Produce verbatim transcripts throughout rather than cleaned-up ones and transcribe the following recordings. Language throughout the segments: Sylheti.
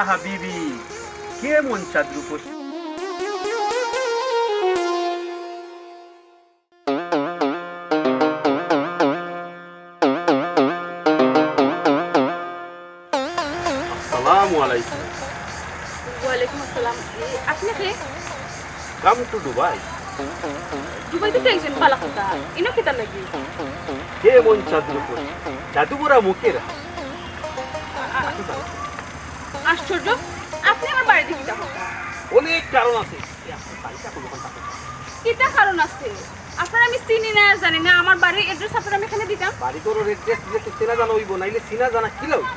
হাবিবি, কেমন চাঁদ রূপসী? আসসালামু আলাইকুম। ওয়ালাইকুম আসসালাম। এ, আপনি কে? Come to Dubai. দুবাইতে তো একজন বালা কথা। ইনো কিতা লাগি? কে মন চাঁদ রূপসী, জাদু ভরা মুখের। আশ্চর্য, আপনি আমার বাড়িতে কিতা কথা? অনেক কারণ আছে। কিতা কারণ আছে? আপনার আমি চিনি না, জানি না, আমার বাড়ির অ্যাড্রেস আপনার আমি এখানে দিতাম। বাড়ি ঘরর অ্যাড্রেস দিলে তো চেনা জানা অইবো, নাইলে চিনা জানা কিলা অইবো?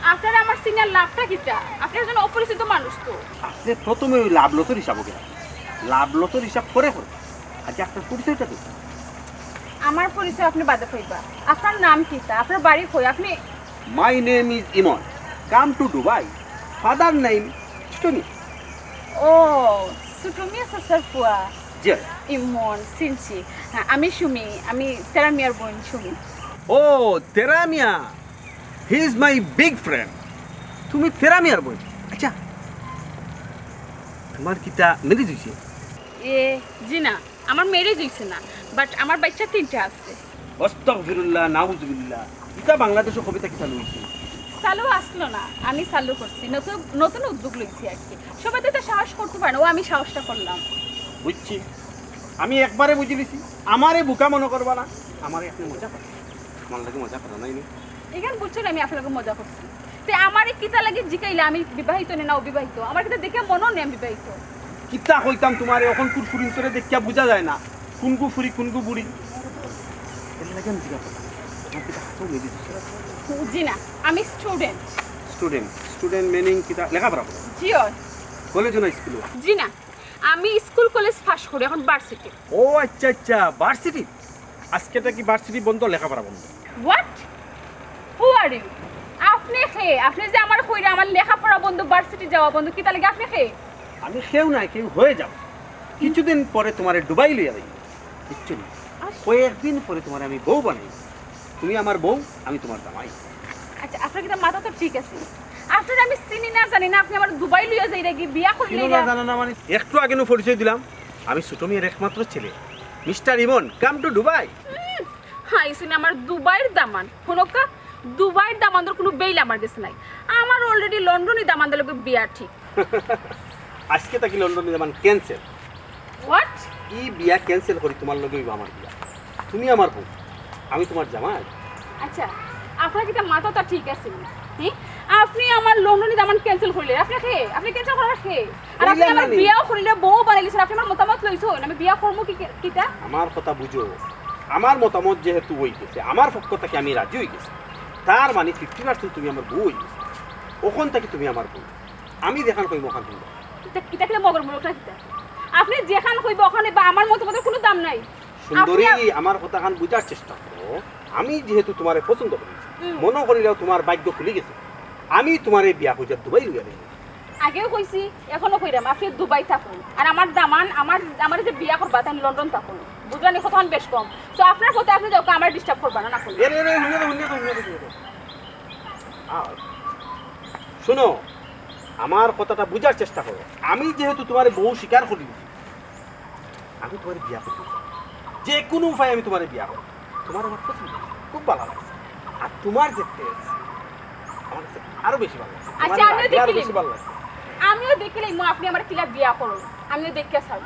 আপনার আমার চিনার লাভটা কিতা? আপনি একজন অপরিচিত মানুষ তো। আপনি প্রথমে ওই লাভ লসর হিসাব গেলেন, লাভ লসর হিসাব পরে করবেন। আগে আপনার পরিচয়টা দিন। আমার পরিচয় আপনি বাদে পাইবা। আপনার নাম কিতা? আপনার বাড়ি কই? আপনি My name is Imon. Come to Dubai. Father name Chutomi. ও, সুটুমিয়া চাচার ফুয়া। জি। ইমন, চিনছি। হ্যাঁ, আমি সুমি, আমি তেরা মিয়ার বোন সুমি। ও, তেরা মিয়া, he is my big friend. তুমি তেরা মিয়ার বোন? আচ্ছা, তোমার কিতা ম্যারেজ হইছে? এ, জি না, আমার ম্যারেজ হইছে না, বাট আমার বাচ্চা তিনটা আছে। আস্তাগফিরুল্লাহ, নাউজুবিল্লাহ। ইটা বাংলাদেশো কবে থাকি চালু হইছে? চালু আসলো না, আমি চালু করছি, নতুন, নতুন উদ্যোগ লইছি আর কি। সবাই তো এটা সাহস করতে পারে না, ও আমি সাহসটা করলাম। বুঝছি, আমি একবারে বুঝি লিছি। আমারে বোকা মনে করবা না, আমারে আপনি মজা করেন, আমার লগে মজা করা নাই নি। এখান বুঝছো না, আমি আপনার লগে মজা করছি। তে আমারে কিতা লাগি জিকাইলে আমি বিবাহিত নি না অবিবাহিত? আমার কিতা দেখে মনে নেই আমি বিবাহিত। কিতা কইতাম তোমারে, অখন কুরফুরিন্তরে দেখিয়া বুঝা যায় না কুনগু ফুরি কুনগু বুড়ি। এর লাগি আমি জিজ্ঞাসা করলাম, তোমার কিতা হাতেও মেজি দিছে? জি না, আমি স্টুডেন্ট। স্টুডেন্ট? স্টুডেন্ট মিনিং কিতা, লেখাপড়া করো? জি অয়। কলেজো না স্কুলো? জি না, আমি স্কুল কলেজ পাশ করি, এখন ভার্সিটি। ও আচ্ছা আচ্ছা, ভার্সিটি। আজকে থাকি ভার্সিটি বন্ধ, লেখাপড়া বন্ধ। What? Who are you? আপনি কে? আপনি যে আমার কইরা আমার লেখাপড়া বন্ধ, ভার্সিটি যাওয়া বন্ধ, কিতা লাগি আপনি কে? আমি কেউ নাই, কেউ হয়ে যাব। কিছুদিন পরে তোমারে দুবাই লইয়া যাই। কিচ্ছু না। আস- কয়েকদিন পরে তোমারে আমি বউ বানাই। তুমি আমার বউ, আমি তোমার জামাই। আচ্ছা, আপনার কিতা মাথা তো ঠিক আছে? আপনার আমি চিনি না, জানি না, আপনি আমার দুবাই লইয়া যাইরা কি বিয়া করলে চিনো না, না? জানো না মানে? একটু আগে নু পরিচয় দিলাম, আমি ছোট মিয়ার একমাত্র ছেলে, মিস্টার ইমন, come to Dubai. হাই শুনে আমার দুবাইর দামান, হুনক্কা, দুবাইর দামান্দর কোনো বেইল আমার গেছে নাই। আমার already লন্ডনি দামান্দর লগে বিয়া ঠিক। আজকে থাকি লন্ডনি দামান ক্যান্সেল। What? ই বিয়া ক্যান্সেল করি, তোমার লগে অইবো আমার বিয়া। তুমি আমার বউ, আমি তোমার জামাই। আচ্ছা, আপনার কিতা মাথাটা ঠিক আছে নি? হুম? আপনি আমার লন্ডনি দামান ক্যান্সেল করলেন, আপনি কে? আপনি ক্যান্সেল করার কে? আর আপনি কইলাম আমার না নি। বিয়াও করিলে বউ বানাইলিছেন, আপনি আমার মতামত লইছেন, আমি বিয়া করবো কি কে-, কিতা? আমার কথা বুঝো, আমার মতামত যেহেতু অই গেছে, আমার পক্ষ থাকি আমি রাজি অই গেছি, তার মানে ফিফটি পার্সেন্ট তুমি আমার বউ অই গেছো। অখন থাকি তুমি আমার বউ, আমি যেখান কইমু অখান তুমি। কিতা, কিতা কিতা মগর মুলুক না কিতা? আপনি যেখান কইবা অখানে বা আমার মতামতের কোনো দাম নাই। সুন্দরী, আপনি আ- আমার কথাখান বুঝার চেষ্টা করো। আমি যেহেতু তোমারে পছন্দ করি, হুম। মনো করিলাও তোমার ভাগ্য খুলি গেছে, আমি তোমারে বিয়া করিয়া দুবাই লইয়া যাইমু। আগেও কইছি, এখনো কইরাম, আপনি দুবাই থাকুন, আর আমার দামান, আমার, আমার যে বিয়া করবা, তাই লন্ডন থাকুন। বুঝলানি, কতখান বেশ কম। তো আপনার পথে আপনি যাও, আমার ডিস্টার্ব করবা না, না করলে। এ রে রে, হুনিয়া দে, হুনিয়া দে, হুনিয়া দে, হুনিয়া দে। আও। শুনো, আমার কথাটা বুঝার চেষ্টা করো। আমি যেহেতু তোমারে বউ স্বীকার করি, আমি তোমারে বিয়া করতে চাই। যে কোনো উপায়ে আমি তোমারে বিয়া করব। তোমার আমার পছন্দ হয়েছে, খুব ভালো লাগছে। আর তোমার যে তেজ, আমার কাছে আরো বেশি ভালো লাগছে। তোমার আচ্ছা, আমিও আগে আরো দেখিলাম। বেশি ভালো লাগছে। আমিও দেখিলাম, আপনি আমার কিলা বিয়া করুন। আমিও দেখিয়া চাই।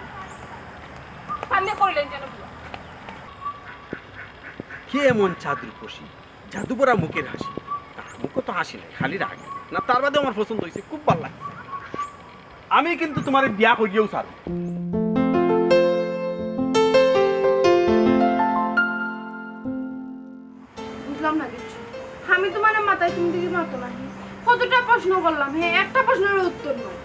পারলে করিলেন যেন বিয়া। কে এমন চাঁদ রূপসী, জাদু ভরা মুখের হাসি? তার মুখো তো হাসি নাই, খালি রাগ। না, তার বাদে আমার পছন্দ হয়েছে, খুব ভালো লাগছে। আমি কিন্তু তোমারে বিয়া করিয়াউ ছাড়মু। বুঝলাম না কিচ্ছু। আমি তোমার মাথায় তুমি দিকে মারতো না। কতটা প্রশ্ন করলাম, হে, একটা প্রশ্নের উত্তর নাই।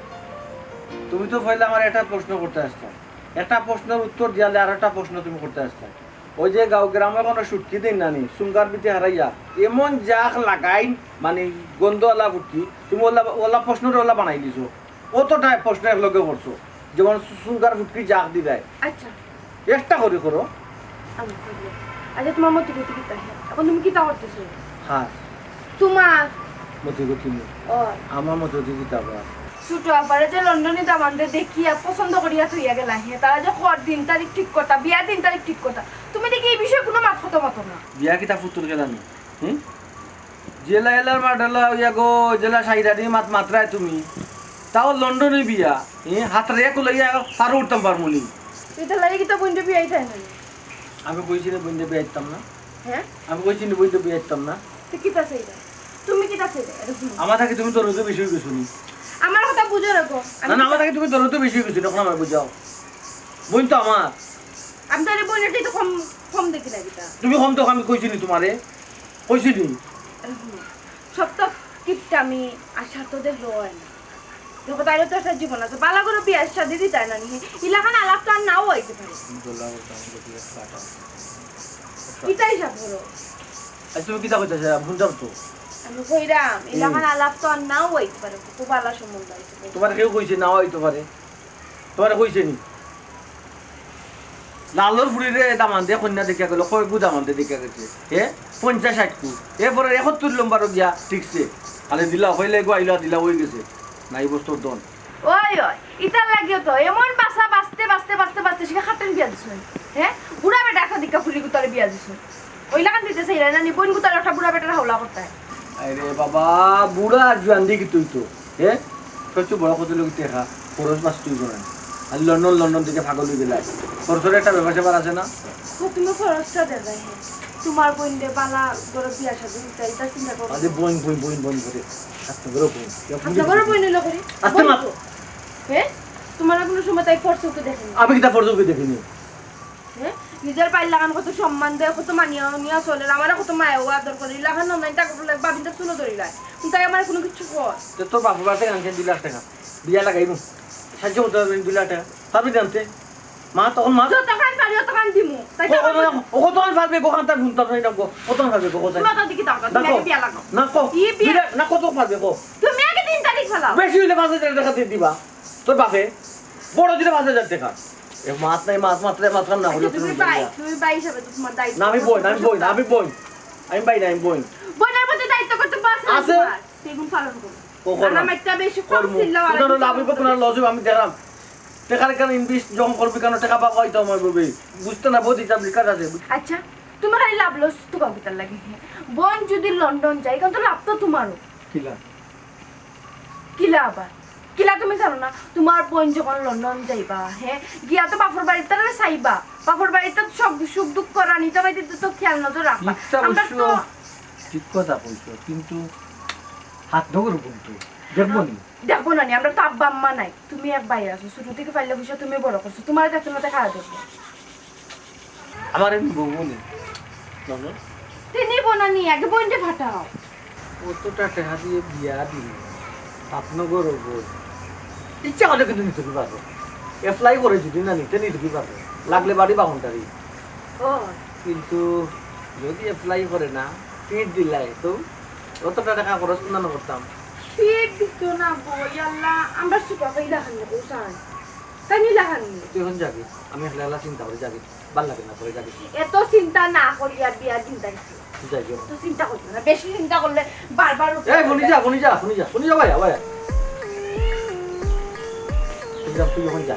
তুমি তো পয়লা আমার একটা প্রশ্ন করতে আসলায়, একটা প্রশ্নের উত্তর দিয়ালে আর একটা প্রশ্ন তুমি করতে আসলায়। ওই যে গাঁও গ্রামে কোনো শুটকি দিন নানি, সুঙ্গার বিটি হারাইয়া, এমন জাক লাগাইন, মানে গন্ধওয়ালা ফুটকি, তুমি ওলা, ওলা প্রশ্নটা ওলা বানাই দিছো। অতটা প্রশ্ন এক লগে করছো, যেমন সু-, সুঙ্গার ফুটকি জাক দিবায়। আচ্ছা। একটা করি করো। আমি করি। আচ্ছা, তোমার মতো গতি কিতা হে? এখন তুমি কিতা করতেছো? হ্যাঁ। তোমার মতি গতি নেই। ও, আমার মতো দেখি তারপর। ছোট আপারে যে লন্ডনি দামান্দে দেখিয়া পছন্দ করিয়া থইয়া গেলা, হে, তারা যে কর দিন তারিখ ঠিক করতা, বিয়ার দিন তারিখ ঠিক করতা, তুমি দেখি এই বিষয়ে কোনো মাত কথা মাতো না। বিয়া কিতা ফুতুর খেলা নি? হুম? জেলা এলার মাডালা ইয়া গো, জেলা সাইরানি মাত মাত্রায় তুমি। তাও লন্ডনে বিয়া, হে, হাতরে এক লইয়া পারো উঠতাম পারমুনি। এটা লাগে কিতা বইনরে বিয়াই দেয় না? আমি কইছি না বইনরে বিয়া দিতাম না। হ্যাঁ? আমি কইছি না বইনরে বিয়া দিতাম না। তো কিতা চাইরা? তুমি কিতা চাইরা? এটা শুনো। আমার থাকি তুমি দরদে বেশি হয়ে গেছো নি। আমার কথা বুঝো রাখো। না, না, আমার থাকি তুমি দরদে বেশি হয়ে গেছো, এখন আমার বুঝাও। বইন তো আমার। আমি তাহলে বইনটাই তো কম, কম দেখি না কিতা। তুমি কম তো আমি কইছি নি তোমারে? কইছি নি? এটা শুনো। সব তো কিপটা আমি আর স্বার্থ দেখলে হয় না। দেখো, তাইলে তো একটা জীবন আছে। বালা করে বিয়া শাদি দিতায় না নি। ইলাখান আলাপ তো আর নাও হইতে পারে। কিতা হিসাব করো? আচ্ছা, তুমি কিতা কইতাছ? হুনতাম তো। আমি কইরাম, ইলাখান আলাপ তো আর নাও হইতে পারে। খুব বালা সম্বন্ধ হইতে পারে। তোমার কেউ কইছে নাও হইতে পারে? তোমার কইছে নি? লালর ফুড়িরে দামান্দে কন্যা দেখিয়া গেল, কয় গু দামান্দে দেখিয়া গেছে? হে, পঞ্চাশ ষাট গু। এরপরে একাত্তর নম্বরও গিয়া ঠিকছে। খালি দিলা হইলে গো আইলা দিলা হয়ে গেছে। নাই বস্তু দন। ওই, ওই, ইতার লাগিও তো এমন বাসা বাঁচতে, বাঁচতে, বাঁচতে, বাঁচতে, সে খাটেন বিয়া দিছইন। হ্যাঁ? বুড়া বেটা একটা দিকা ফুলি গুতারে বিয়া দিছইন। ওই লাগান দিতে চাইলে না, নি বইন গুতারে একটা বুড়া বেটার হাওলা করতে হয়। আরে বাবা, বুড়া আর জুয়ান দেখি তুই তো। হে? সবচেয়ে বড় কথা লোক দেখা, খরচ বাঁচতেই করে না। আর লন্ডন, লন্ডন থেকে পাগল হয়ে গেলে। খরচের একটা ব্যাপার স্যাপার আছে না? তো তুমি খরচটা দেবে। তোমার বইন দে বালা গরো বিয়া শাদি দিতে, এটা চিন্তা করো। আরে বইন, বইন, বইন, বইন করে। আস্তে করে বইন। আপনার বড় বইন হইলো করি। আস্তে মাত। হে? তোমার কোনো সময় তাই ফরসকে দেখেনি। আমি কিতা ফরসকে দেখিনি? হে? নিজের পাইর লাগান কত সম্মান দেয়, কত মানিয়া উনিয়া চলে, আমার কত মায়া ও আদর করে। লাগান না নাই, তাকে বলে বাবিনটা চুলো ধরি লাই। তাই আমার কোনো কিছু কর। তো তোর বাপের বাড়িতে আনছে দুই লাখ টাকা। বিয়া লাগাইমু। সাহায্য করতে পারবেন দুই লাখ টাকা। পারবি জানতে? মা, তখন মা। যতখান পারি, অতখান দিমু। তাই তো ও, ও, ও, কতখান পারবে গো, কান্তা ঘুমতা নাই না গো। কতখান পারবে গো, কোথায়? তুমি তো দেখি দাও, তুমি দেখো। আগে বিয়া লাগাও। না, কো। ই বিয়া- বিয়া- না, কত পারবে গো? তুমি আগে তিন তারিখ ফেলাও। বেশি হইলে পাঁচ হাজার টাকা দিয়ে দিবা। তোর বাপে। বড় দিলে পাঁচ হাজার টাকা। এ মাত নাই, মাত মাত্রে মাত কাম না আচ্ছা, হলে তুমি তুমি ভাই, বিয়া। তুমি ভাই হিসাবে তো তোমার দায়িত্ব না, আমি বইন, আমি বইন, আমি বইন। আমি ভাই না, আমি বইন। বইনের প্রতি দায়িত্ব করতে পারছো না আছে। তোমার। সেগুন পালন করো। ও, করলাম। আমার একটা বেশি কম করমু। ছিল, আর কোথাও আমি লাভ হইব, কোথাও লস হইব, আমি দেখলাম। টেকার কেন ইনভেস্ট যখন করবি, কেন টেকা পাওয়া হইতে আমার বলবি। বুঝতে না, বহুত হিসাব লিখার আছে। আচ্ছা, তোমার খালি লাভ লস তো কাউকে তার লাগে। বইন যদি লন্ডন যায়, কারণ তো লাভ তো তোমারও। কিলা? কিলা আবার? কিলা তুমি জানো না? তোমার বইন যখন লন্ডন যাইবা, হ্যাঁ, গিয়া তো বাপর বাড়িত তারা চাইবা। বাপর বাড়িত সব সুখ দুঃখ করা নিতে পাইতে তো খেয়াল নজর রাখবা। ইচ্ছা আমরা অবশ্য তো ঠিক কথা কইছো, কিন্তু হাত ধরে বলতো দেখবো নি। দেখবো না নি, আমরা তো আব্বা আম্মা নাই। তুমি এক ভাই আছো, ছোট থেকে পাইলে পয়সা তুমি বড় করছো, তোমার দেখতে না দেখা দেখবো। আমার এমনি বউ নেই। লন্ডন? তে নিব না নি, আগে বইনটা ফাটাও। অতটা টাকা দিয়ে বিয়া দিল, আপনার গরু বই। ইচ্ছা করলে কিন্তু নিতে পারবো। অ্যাপ্লাই করে যদি না নিতে নিতে পারবো। লাগলে বাড়ি বাউন্ডারি। ও। কিন্তু যদি অ্যাপ্লাই করে না, ফিট দিলাই তো অতটা টাকা খরচ না করতাম। ফিট দিত না বই, আল্লাহ, আমরা সুপা পাইলা খান না, বুঝান। তাই নিলা খান নি। তুই এখন যাবি, আমি একলা একলা চিন্তা করে যাবি। ভালা লাগে না, পরে যাবি। এত চিন্তা না করিয়া বিয়ার দিন তারিখ। তুই যাবি এখন। তো চিন্তা করবি না, বেশি চিন্তা করলে বারবার উঠে এই, ফোনে যা, ফোনে যা, ফোনে যা, ফোনে যা, ভাইয়া, ভাইয়া। তুই যা, তুই এখন যা।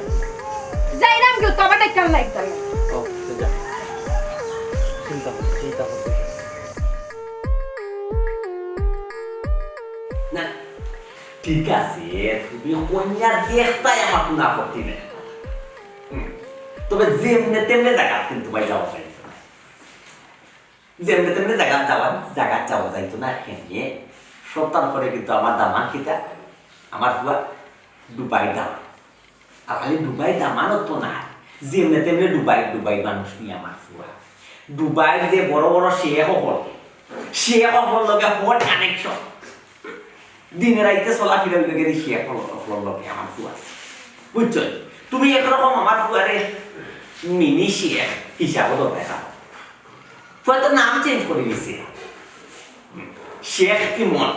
যাই না, আমি তো আবার ডাক্তার লাগবে। ও, তুই যা। চিন্তা কর, চিন্তা কর। না, ঠিক আছে, তুমি কইন্যা দেখতায় আমার কোনো আপত্তি নাই। হুম। তবে যেমনে তেমনে জাগা কিন্তু ভাই যাওয়া যায় না। যেমনে তেমনে জাগা যাওয়া, জাগা যাওয়া যাইতো না, হেনে সত্তর পরে কিন্তু আমার দামান কিতা, আমার ফুয়া দুবাই দামান। আর খালি দুবাই দামানও তো না, যেমনে তেমনে দুবাই, দুবাই মানুষ নিয়ে আমার ফুয়া। দুবাই যে বড় বড় শেখ হকল, শেখ হকলর লগে হট কানেকশন। দিনে রাইতে চলাফিরা হইল গেলে শেখ হকলর লগে আমার ফুয়া। বুঝছো? তুমি একরকম আমার ফুয়ারে মিনি শেখ হিসাবে তো দেখা। ফুয়া তো নাম চেঞ্জ করে দিছে। শেখ ইমন,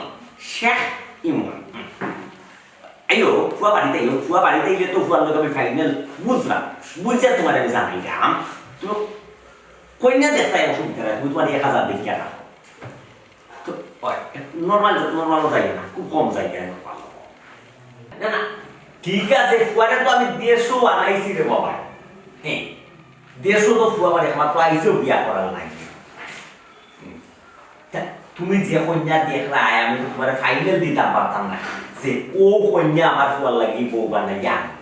শেখ ইমন। আইও, ফুয়া বাড়িত আইও, ফুয়া বাড়িত আইলে তো ফুয়ার লগে আমি ফাইনাল বুঝলাম। বুঝে তোমার আমি জানাইলাম। তুমি কইন্যা দেখতায় অসুবিধা নাই, তুমি তোমার এক হাজার দেখিয়া রাখো। তো হয়, নরমাল, নরমালও যাই না, খুব কম যাই না নরমাল। না, না, ঠিক আছে, ফুয়ারে তো আমি দেড়শো আনাইছি রে বাবা। হ্যাঁ, দেড়শো তো ফুয়া আমার একমাত্র আইছেও বিয়া করার নাই। হুম। তা তুমি যে কইন্যা দেখরায়, আমি তো তুমারে ফাইনাল দিতাম পারতাম না যে অউ কইন্যা আমার ফুয়ার লাগি বউ বানাইয়া আনমু।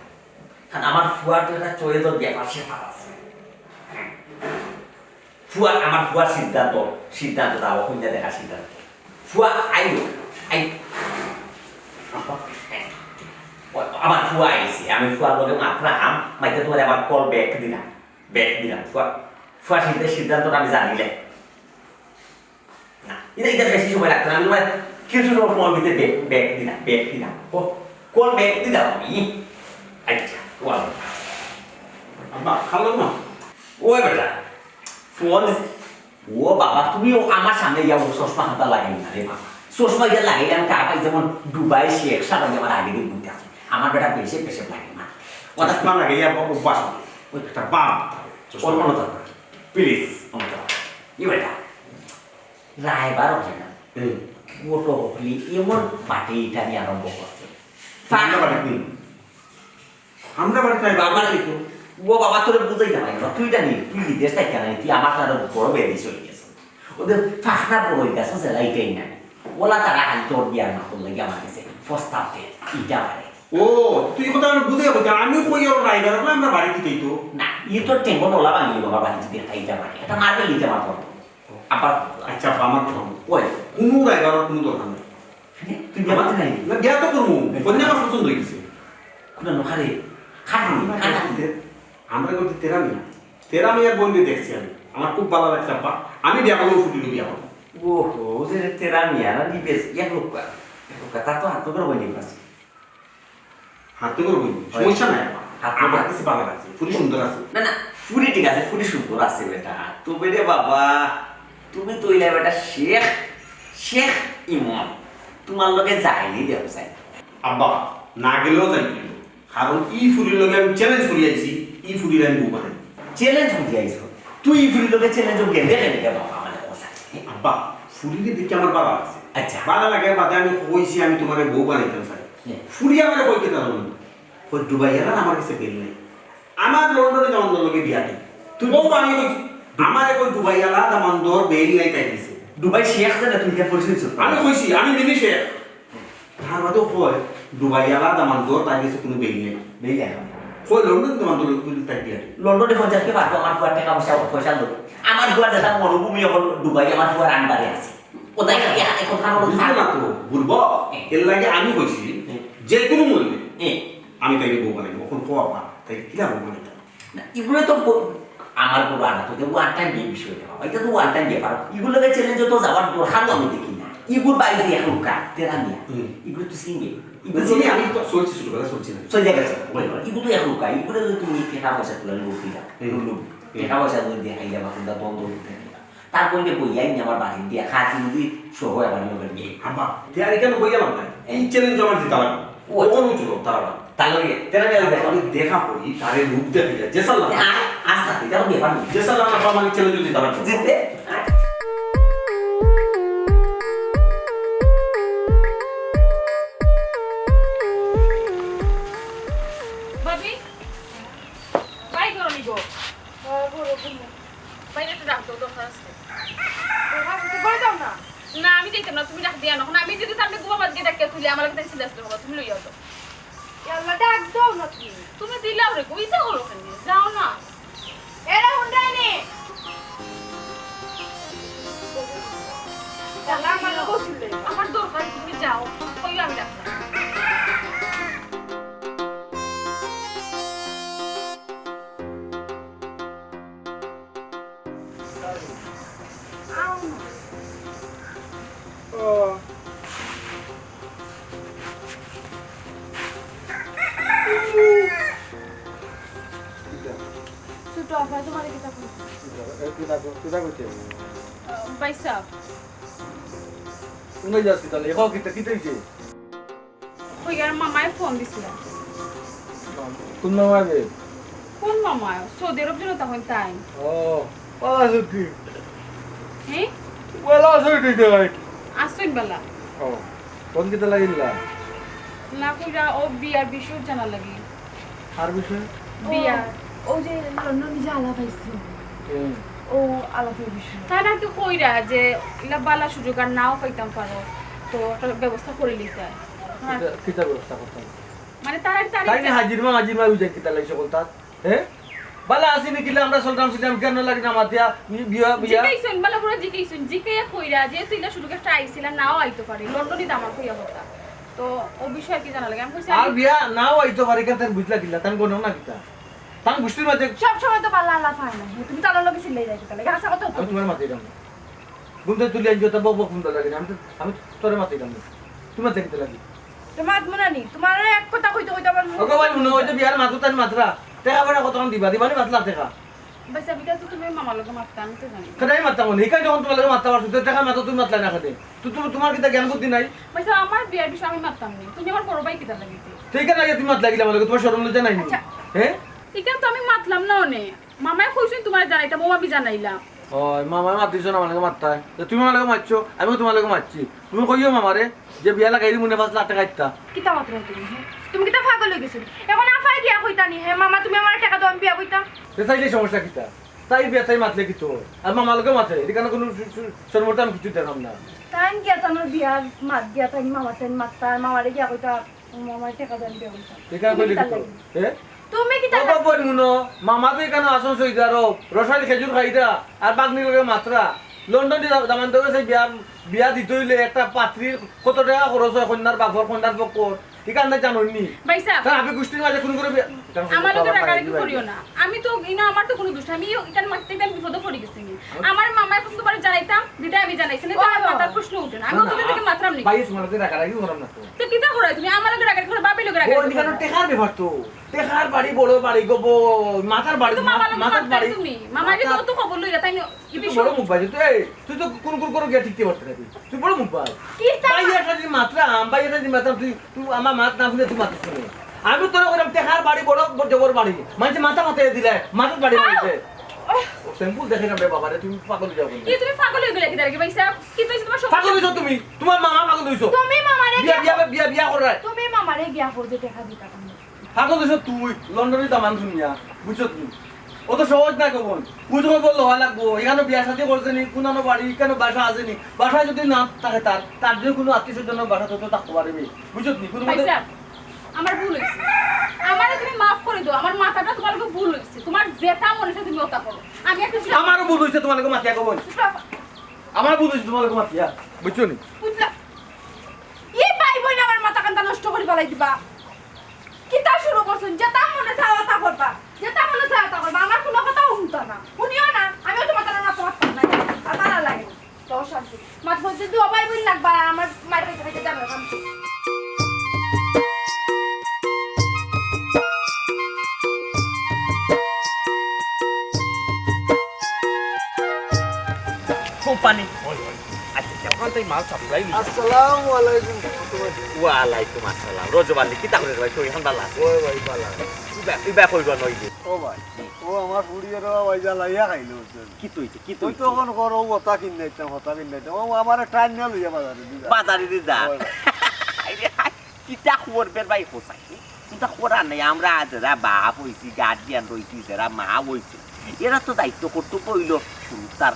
কারণ আমার ফুয়ার তো একটা চয়েসর ব্যাপার স্যাপার আছে। ফুয়া, আমার ফুয়ার সিদ্ধান্ত, সিদ্ধান্ত দাও, কইন্যা দেখার সিদ্ধান্ত। ফুয়া, আইও, আই। ও, আমার ফুয়া আইছে, আমি ফুয়ার লগে মাতরাম, মাইতে তুমারে আবার কল ব্যাক দিলাম, ব্যাক দিলাম। ফুয়া, ফুয়ার সিদ্ধা-, সিদ্ধান্তটা আমি জানিলে। না, ইটা, ইটা বেশি সময় লাগতো না, আমি তুমারে কিছু সময় ভিতরে ব্যাক, ব্যাক দিলাম, ব্যাক দিলাম। ও, কল ব্যাক দিলাম আমি। আচ্ছা, ওয়াল। আব্বা, খালো না? ওই বেটা, ফোন। ও বাবা, তুমি ও আমার সামনে ইয়া ও চশমা হাতা লাগাই না রে বাবা। চশমা ইয়া লাগাইলে আমি টাকা পাই, যেমন দুবাই শেখ সাহেব আমার আগে দিয়ে ঘুরতে আসে। আমার বেটা বেশি বেশি লাগে না। কথা চশমা লাগাইয়া আবার অভ্যাস নেই। ওই একটা বাপ, চশমা ওর মনে থাকে। প্লিজ, মনে থাকে। ই বেটা, রায়বার ওঠে না। হুম। ওটো হকলি এমন বাটে ইটা নিয়ে আরম্ভ করছে। আমরা বাড়ি কোন? আমরা বাড়িতে আইবা, বাবা আমার নাই তো। ও বাবা, তোরে বুঝাইতাম পারি না। তুই জানি, তুই বিদেশ থাকি আনাই, তুই আমার সাথে বড় বেয়াদবি চলে গেছে। ওদের ফাঁকনা বড় হয়ে গেছে, জেলা এটাই নাই। ওলা তারা খালি তোর বিয়ার মাতুর লাগি আমার কাছে প্রস্তাব দে, ইটা পারে। ও, তুই কথা আমি বুঝে বুঝে, আমি কই ওর রাইবার, আমরা বাড়ি দিতেই তো। না, ই তো টেঙ্গন ওলা ভাঙিয়ে বাবা বাড়ি দিতে, ইটা পারে। এটা মারবে, ইটা মারবে। আবার আচ্ছা, আব্বা, আমার কথা হুনো। ওই। কোনো রাইবার কোনো দরকার নাই। হ্যাঁ, তুই বিয়া করতে নাই? না, বিয়া তো করবো। কইন্যা আমার পছন্দ হয়ে গেছে। কোন নখারে? খাটনি, আমরা খাটনি। করতে, আমরা করতে তেরা মিয়া। তেরা মিয়ার বোন দিয়ে দেখছি আমি। আমার খুব ভালো লাগছে, আব্বা। আমি বিয়া করবো, ফুটিরে বিয়া করবো। ওহো, ও যে তেরা মিয়া, না, নিবেশ, এক লোক, এক লোক, তার তো হাত তো করে বইনি পারছে। হাতে করে বইনি, হয়। সমস্যা নাই, আব্বা। হাতে আমার করে। কাছে ভালো লাগছে, ফুটি সুন্দর আছে। না, না, ফুটি ঠিক আছে, ফুটি সুন্দর আছে বেটা। তবে রে বাবা, তুমি তো অইলা বেটা শেখ, শেখ ইমন। তোমার লগে যাইনি দেও যাই। আব্বা, না গেলেও যাই কিন্তু। কারণ ই ফুরির লগে আমি চ্যালেঞ্জ করি আইছি, ই ফুরির আমি বউ বানাই। চ্যালেঞ্জ করি আইছো? তুই ই ফুরির লগে চ্যালেঞ্জ গেলে কেন রে বাবা, মানে কথা। আব্বা, ফুরিরে দেখে আমার ভালো লাগছে। আচ্ছা। ভালো লাগার বাদে আমি কইছি আমি তোমারে বউ বানাইতাম চাই। হুম। ফুরি আমারে কই কিতা জানো? কই দুবাই এলার আমার কাছে বেইল নাই। আমার লন্ডনে দামান্দর লগে বিয়া নাই। তুই বউ আমি কইছি, আমারে কই দুবাই এলা দামান্দর বেইল নাই তাই দিছে। দুবাই শেখ আছে না, তুই কে পরিচয় দিছো? আমি কইছি, আমি মিনি শেখ। তার বাদেও কয়, দুবাই এলা দামান্দর তাই দিছে কোনো বেইল নাই। বেইল নাই। কয় লন্ডন দামান্দর লগে তাই বিয়া নাই। লন্ডনে পঞ্চাশ কে পারবো, আমার ফুয়ার টাকা পয়সা, পয়সা লোক। আমার ফুয়ার যেটা মরুভূমি এখন দুবাই, আমার ফুয়ার আন্ডারে আছে। কোথায় কি এখন খাবো? বুঝবো না তো, বুঝবো। এর লাগে আমি কইছি, হুম। যে কোনো মূল্যে হুম। আমি তাইরে বউ বানাইবো। এখন কো আব্বা, তাই কিলা বউ বানাইতাম? না, এগুলো তো ব-, আমার বড় আনা তো, ওয়ান টাইম বিয়ে বিষয় না বাবা, এটা তো ওয়ান টাইম ব্যাপার। এগুলো চ্যালেঞ্জ তো যাওয়ার দরকার আমি দেখি না। এগুলো বাইরে এখন কার, তেরা মিয়া। হুম। এগুলো তো সিঙ্গেল। এগুলো বুঝছি, আমি তো চলছি, ছোটবেলা চলছি না। চলে গেছে। ওই, ওই। এগুলো তো এখন কার, এগুলো তো তুমি টাকা পয়সা তুলে লোক দিলা। হুম। লোক, হুম। টাকা পয়সা যদি দেখাইলা বা কোনটা দ্বন্দ্ব করতে দিলা। তার বইনে বইয়া আইনি আমার বাড়ির দিয়া, খাসি মুদি সহ আমার লগে নিয়ে। আব্বা, তে আর এখানে বইয়া লাভ নাই। এই চ্যালেঞ্জ আমার জিতা লাগবে। ও। ওখানে উঠলো, তারা না। তার লগে, তেরা মিয়া লগে। আমি দেখা করি, তারে রূপ দেখি, যে সাল্লাম। আ-, আস্তা, এটা তো ব্যাপার না। যে সাল্লাম, আব্বা, আমার চ্যালেঞ্জ জিতা লাগবে। জিতবে? ভাবি, ভাই, করো নি গো। হ্যাঁ, করো, করো। বাইরে একটু ডাক দাও, দরকার আছে। দরকার আছে, তুই করে দাও না। না, আমি যাইতাম না, তুমি ডাক দিয়া না। এখন আমি যদি তাহলে গোবা বাদ গিয়ে ডাকিয়া তুলি, আমার কাছে সিরিয়াস হবো, তুমি লইয়া যাও। ইয়াল্লা, ডাক দাও না তুমি। তুমি দিলাও রে, কইতা হলো কেন? যাও না। এরা হুন্ডাই নে। ইয়াল্লা, আমার লোক ছিল। আমার দরকার, তুমি যাও। কইও আমি ডাকতাম। ছোট আফা, তোমারে কিতা কই? কিতা, কিতা কইতে? আহ, ভাই সাহেব। কোন যাস কিতা? লেখো কিতা, কিতা হইছে? কই আর মামায় ফোন দিছিল। কোন মামায় বে? কোন মামায়? সৌদি আরব যেন তখন তাই। ও, ওলা ছুটি। হ্যাঁ? ওলা ছুটি তো আর কি। আজ তুই বালা। ও, ফোন কিতা লাগিলা? না কইরা ও বিয়ার বিষয় জানা লাগি। কার বিষয়? বিয়া। ও যে লন্ডনে যে আলাপ আইছিল। হুম। ও আলাপের বিষয়। তারা তো কইরা যে ইলা বালা সুযোগ আর নাও পাইতাম পারো, তো একটা ব্যবস্থা করে নিতে হয়। হ্যাঁ। কিতা, কিতা ব্যবস্থা করতাম? মানে তারা, তারা তাই না, হাজির মা, হাজির মা, বুঝে কিতা লাগছে বলতা? হ্যাঁ? বালা আছি নি কিলা, আমরা চলতাম ফিরতাম, কেন লাগে না মাতিয়া? বিয়া, বিয়া। জিকাইছইন, বালা করে জিকাইছইন, জিকাইয়া কইরা, যেহেতু ইলা সুযোগ একটা আইছিল, নাও আইতো পারে, লন্ডনে তো আমার কইয়া কথা। তো ও বিষয়ে কি জানা লাগে? আমি কইছি, আর আমি বিয়া নাও আইতো পারে, কেন তাই বুঝলা কিলা? তাই গণনা কিতা? তাই বুঝতে পারছে? সব সময় তো বালা আলাপ হয় না। তুমি তো আলার লগে চিল্লাই যাই কিতা লাগে? হাছা কথা তো। আমি তোমার মাথায় দাম। ঘুম থেকে তুলি আনছো, তা বক বক ঘুম লাগে না। আমি তো, আমি তো তোরে মাথায় দাম। তোমার দেখতে লাগি। তো মাত মনে নি, তোমার এক কথা কইতে কইতে আমার মুখ ওকে ভাই, মনে হয় যে বিয়ার মাত্র তাই মাত্রা। টেকা পয়সা কতক্ষণ দিবা? দিবা নি পাঁচ লাখ টেকা? ভাই সাহেব, এটা তো তুমি মামার লগে মাততা, আমি তো জানি না। কেন আমি মাততাম না? এখানে যখন তোমার লগে মাততে পারছো, তো টেকার মাত্র তুমি মাতলাই না কেন? তো তুমি, তোমার কিতা জ্ঞান বুদ্ধি নাই? ভাই সাহেব, আমার বিয়ার বিষয়ে আমি মাততাম নি। তুমি আমার বড় ভাই কিতা লাগিতে? তো এখানে আগে তুমি মাত লাগিলে আমার লগে, তোমার শরম লজ্জা নাই নি? আচ্ছা। হ্যাঁ? এখানে তো আমি মাতলাম না অনে। মামায় কইছইন তোমারে জানাইতাম, ও আমি জানাইলাম। ও, মামায় মাত দিছো না, আমার লগে মাততায়। তো তুমি আমার লগে মাতছো, আমিও তোমার লগে মাতছি। তুমি কইও মামারে যে বিয়া লাগাইলি মনে পাঁচ লাখ টেকা ইত্তা। কিতা মাতরায় তুমি, হ্যাঁ? তুমি কিতা পাগল অই গেছো? এখন আফায় গিয়া কইতা নি, হ্যাঁ, মামা তুমি আমার টেকা দাও, আমি বিয়া বইতাম। তে চাইলে সমস্যা কিতা? তাই বিয়া তাই মাতলে কি তো? আর মামার লগে মাতে, এখানে কোনো সু-, সু-, শরমর তো আমি কিছু দেখাম না। তাই গিয়া তানোর বিয়ার মাত দিয়া তাই মামা তাই মাততা, মামারে গিয়া কইতা, মামার টেকা দাও, আমি বিয়া বইতাম। এখানে তুমি কইলে কিতা কি তো? লাগে? হ্যাঁ? তুমি কিতা ও লাগে? বাবা, হুনো, মামা তো এখানে আসন সইদারও, রসাইল খেজুর খাইরা, আর বাগনির লগে মাতরা। লন্ডন দি দামান তো গেছে বিয়া, বিয়া দিতে হইলে একটা পাত্রীর কত টাকা খরচ হয়, কন্যার বাপর, কন্যার পক্ষর। এখান থেকে জানো নি? ভাই সাহেব। তার হাবি গোষ্ঠীর মাঝে কোনো করে বিয়া, আমার লগে রাগারাগি করিও না। আমি তো, ইনো আমার তো কোনো দোষ নাই। আমি এখানে মাততে গিয়া আমি বিপদে পড়ি গেছি নি। আমার মামায় এখন তোমারে জানাইতাম, দিদা আমি জানাইছি না, তো আমার মাথার প্রশ্ন উঠে না। আমি না, না, ওদের দিকে মাতরাম নি। ভাই, তোমার লগে রাগারাগি করাম না তো। তো কিতা করো তুমি? আমার লগে রাগারাগি করো, বাপের লগে ও, রাগারাগি এখানে করো। টেকার ব্যাপার তো। টেকার বাড়ি, বড় বাড়ি গো, ব-, মাথার বাড়ি, তো মামার লগে মাথার মাততায় বাড়ি। তুমি। মামায় তো মাথা- অত খবর লইরা, তাই না? তুই তো বড় মুখ বাজে, তুই, এই, তুই তো কোন কোন করে গিয়া টিকতে পারতে না তুই। তুই বড় মুখ বাজ। কি তা? ভাই, একটা দিন মাতলাম, ভাই, একটা দিন মাতলাম, তুই, তুই আমার মাত না শুনে তুই মাতিস না। আমি তোরে কইলাম, টেকার বাড়ি, বড়, বড় জবর বাড়ি। মানষে মাথা মাথায় দিলে, মাথার বাড়ি মারিছে। ও স্যাম্পল দেখে না রে বাবা রে, তুমি পাগল হয়ে যাবো। এই তুমি পাগল হয়ে গেলে কি দাঁড়িয়ে ভাই সাহেব? কি পেয়েছে তোমার সব? পাগল হইছো তুমি, তোমার মামা পাগল হইছো। তুমি মামারে বিয়া, বিয়া, বিয়া, বিয়া করে। তুমি মামারে বিয়া করতে টেকা দিতা কেন? পাগল হইছো তুই, লন্ডনের দামান শুনিয়া, বুঝছো তুমি? অত সহজ না কেমন? বুঝ খবর লওয়া লাগবো। এখানে বিয়া শাদী করছে নি, কোন আনো বাড়ি, এখানে বাসা আছে নি? বাসায় যদি না থাকে তার, তার যদি কোনো আত্মীয় স্বজন বাসা তো থাকতে পারবে, বুঝছো তুমি? কোনো মতে ভাইসাব, আমার ভুল হইছে। আমারে তুমি মাফ করে দাও, আমার মাথাটা তোমার লগে ভুল হইছে। তোমার যেটা মনে হয় তুমি ওটা করো। আমি একটা আমারও ভুল হইছে তোমার লগে মাতিয়া কবন। আমার ভুল হইছে তোমার লগে মাতিয়া, বুঝছো নি? বুঝলা? এই ভাই বোন আমার মাথা কান্দা নষ্ট করে ফালাই দিবা। কিতা শুরু করছেন? যেটা মনে চায় ওটা করবা, যেটা মনে চায় ওটা করবা। আমার কোনো কথা শুনতো না, শুনিও না। আমিও তোমার তারা মাথা মারতাম না, আর তারা লাগে না। তো অশান্তি। মাঝে মধ্যে দুয়া ভাই বোন লাগবা, আর আমার মায়ের কাছে থেকে জানো শান্তি। কোম্পানি। ওই, ওই। আচ্ছা, আচ্ছা, ওখান থেকে মাল সাপ্লাই নিয়ে আসো। আসসালামু আলাইকুম। ওয়ালাইকুম আসসালাম। রজব আলী, কিতা করে ভাই? তুই এখন ভালা আছিস? ওই ভাই, ভালা। ইবা, ইবা কইবা নই যে। ও ভাই, ও আমার ফুড়িয়ে রে ভাই জ্বালাইয়া খাইলো, বুঝছেন? কি তুই, কি তুই? ওই তো এখন করো, ও হতা কিনে দিতাম, হতা কিনে দিতাম। ও আমারে টাইম নিয়ে লইয়া বাজারে দি যা। বাজারে দি যা। ওই ভাই। আরে হায়, কিতা খবর বের ভাই কোথায়? কিতা করার নাই, আমরা যেরা বাপ হইছি, গার্জিয়ান রইছি, যেরা মা হইছি, এরা তো দায়িত্ব কর্তব্য হইল ফুরুতার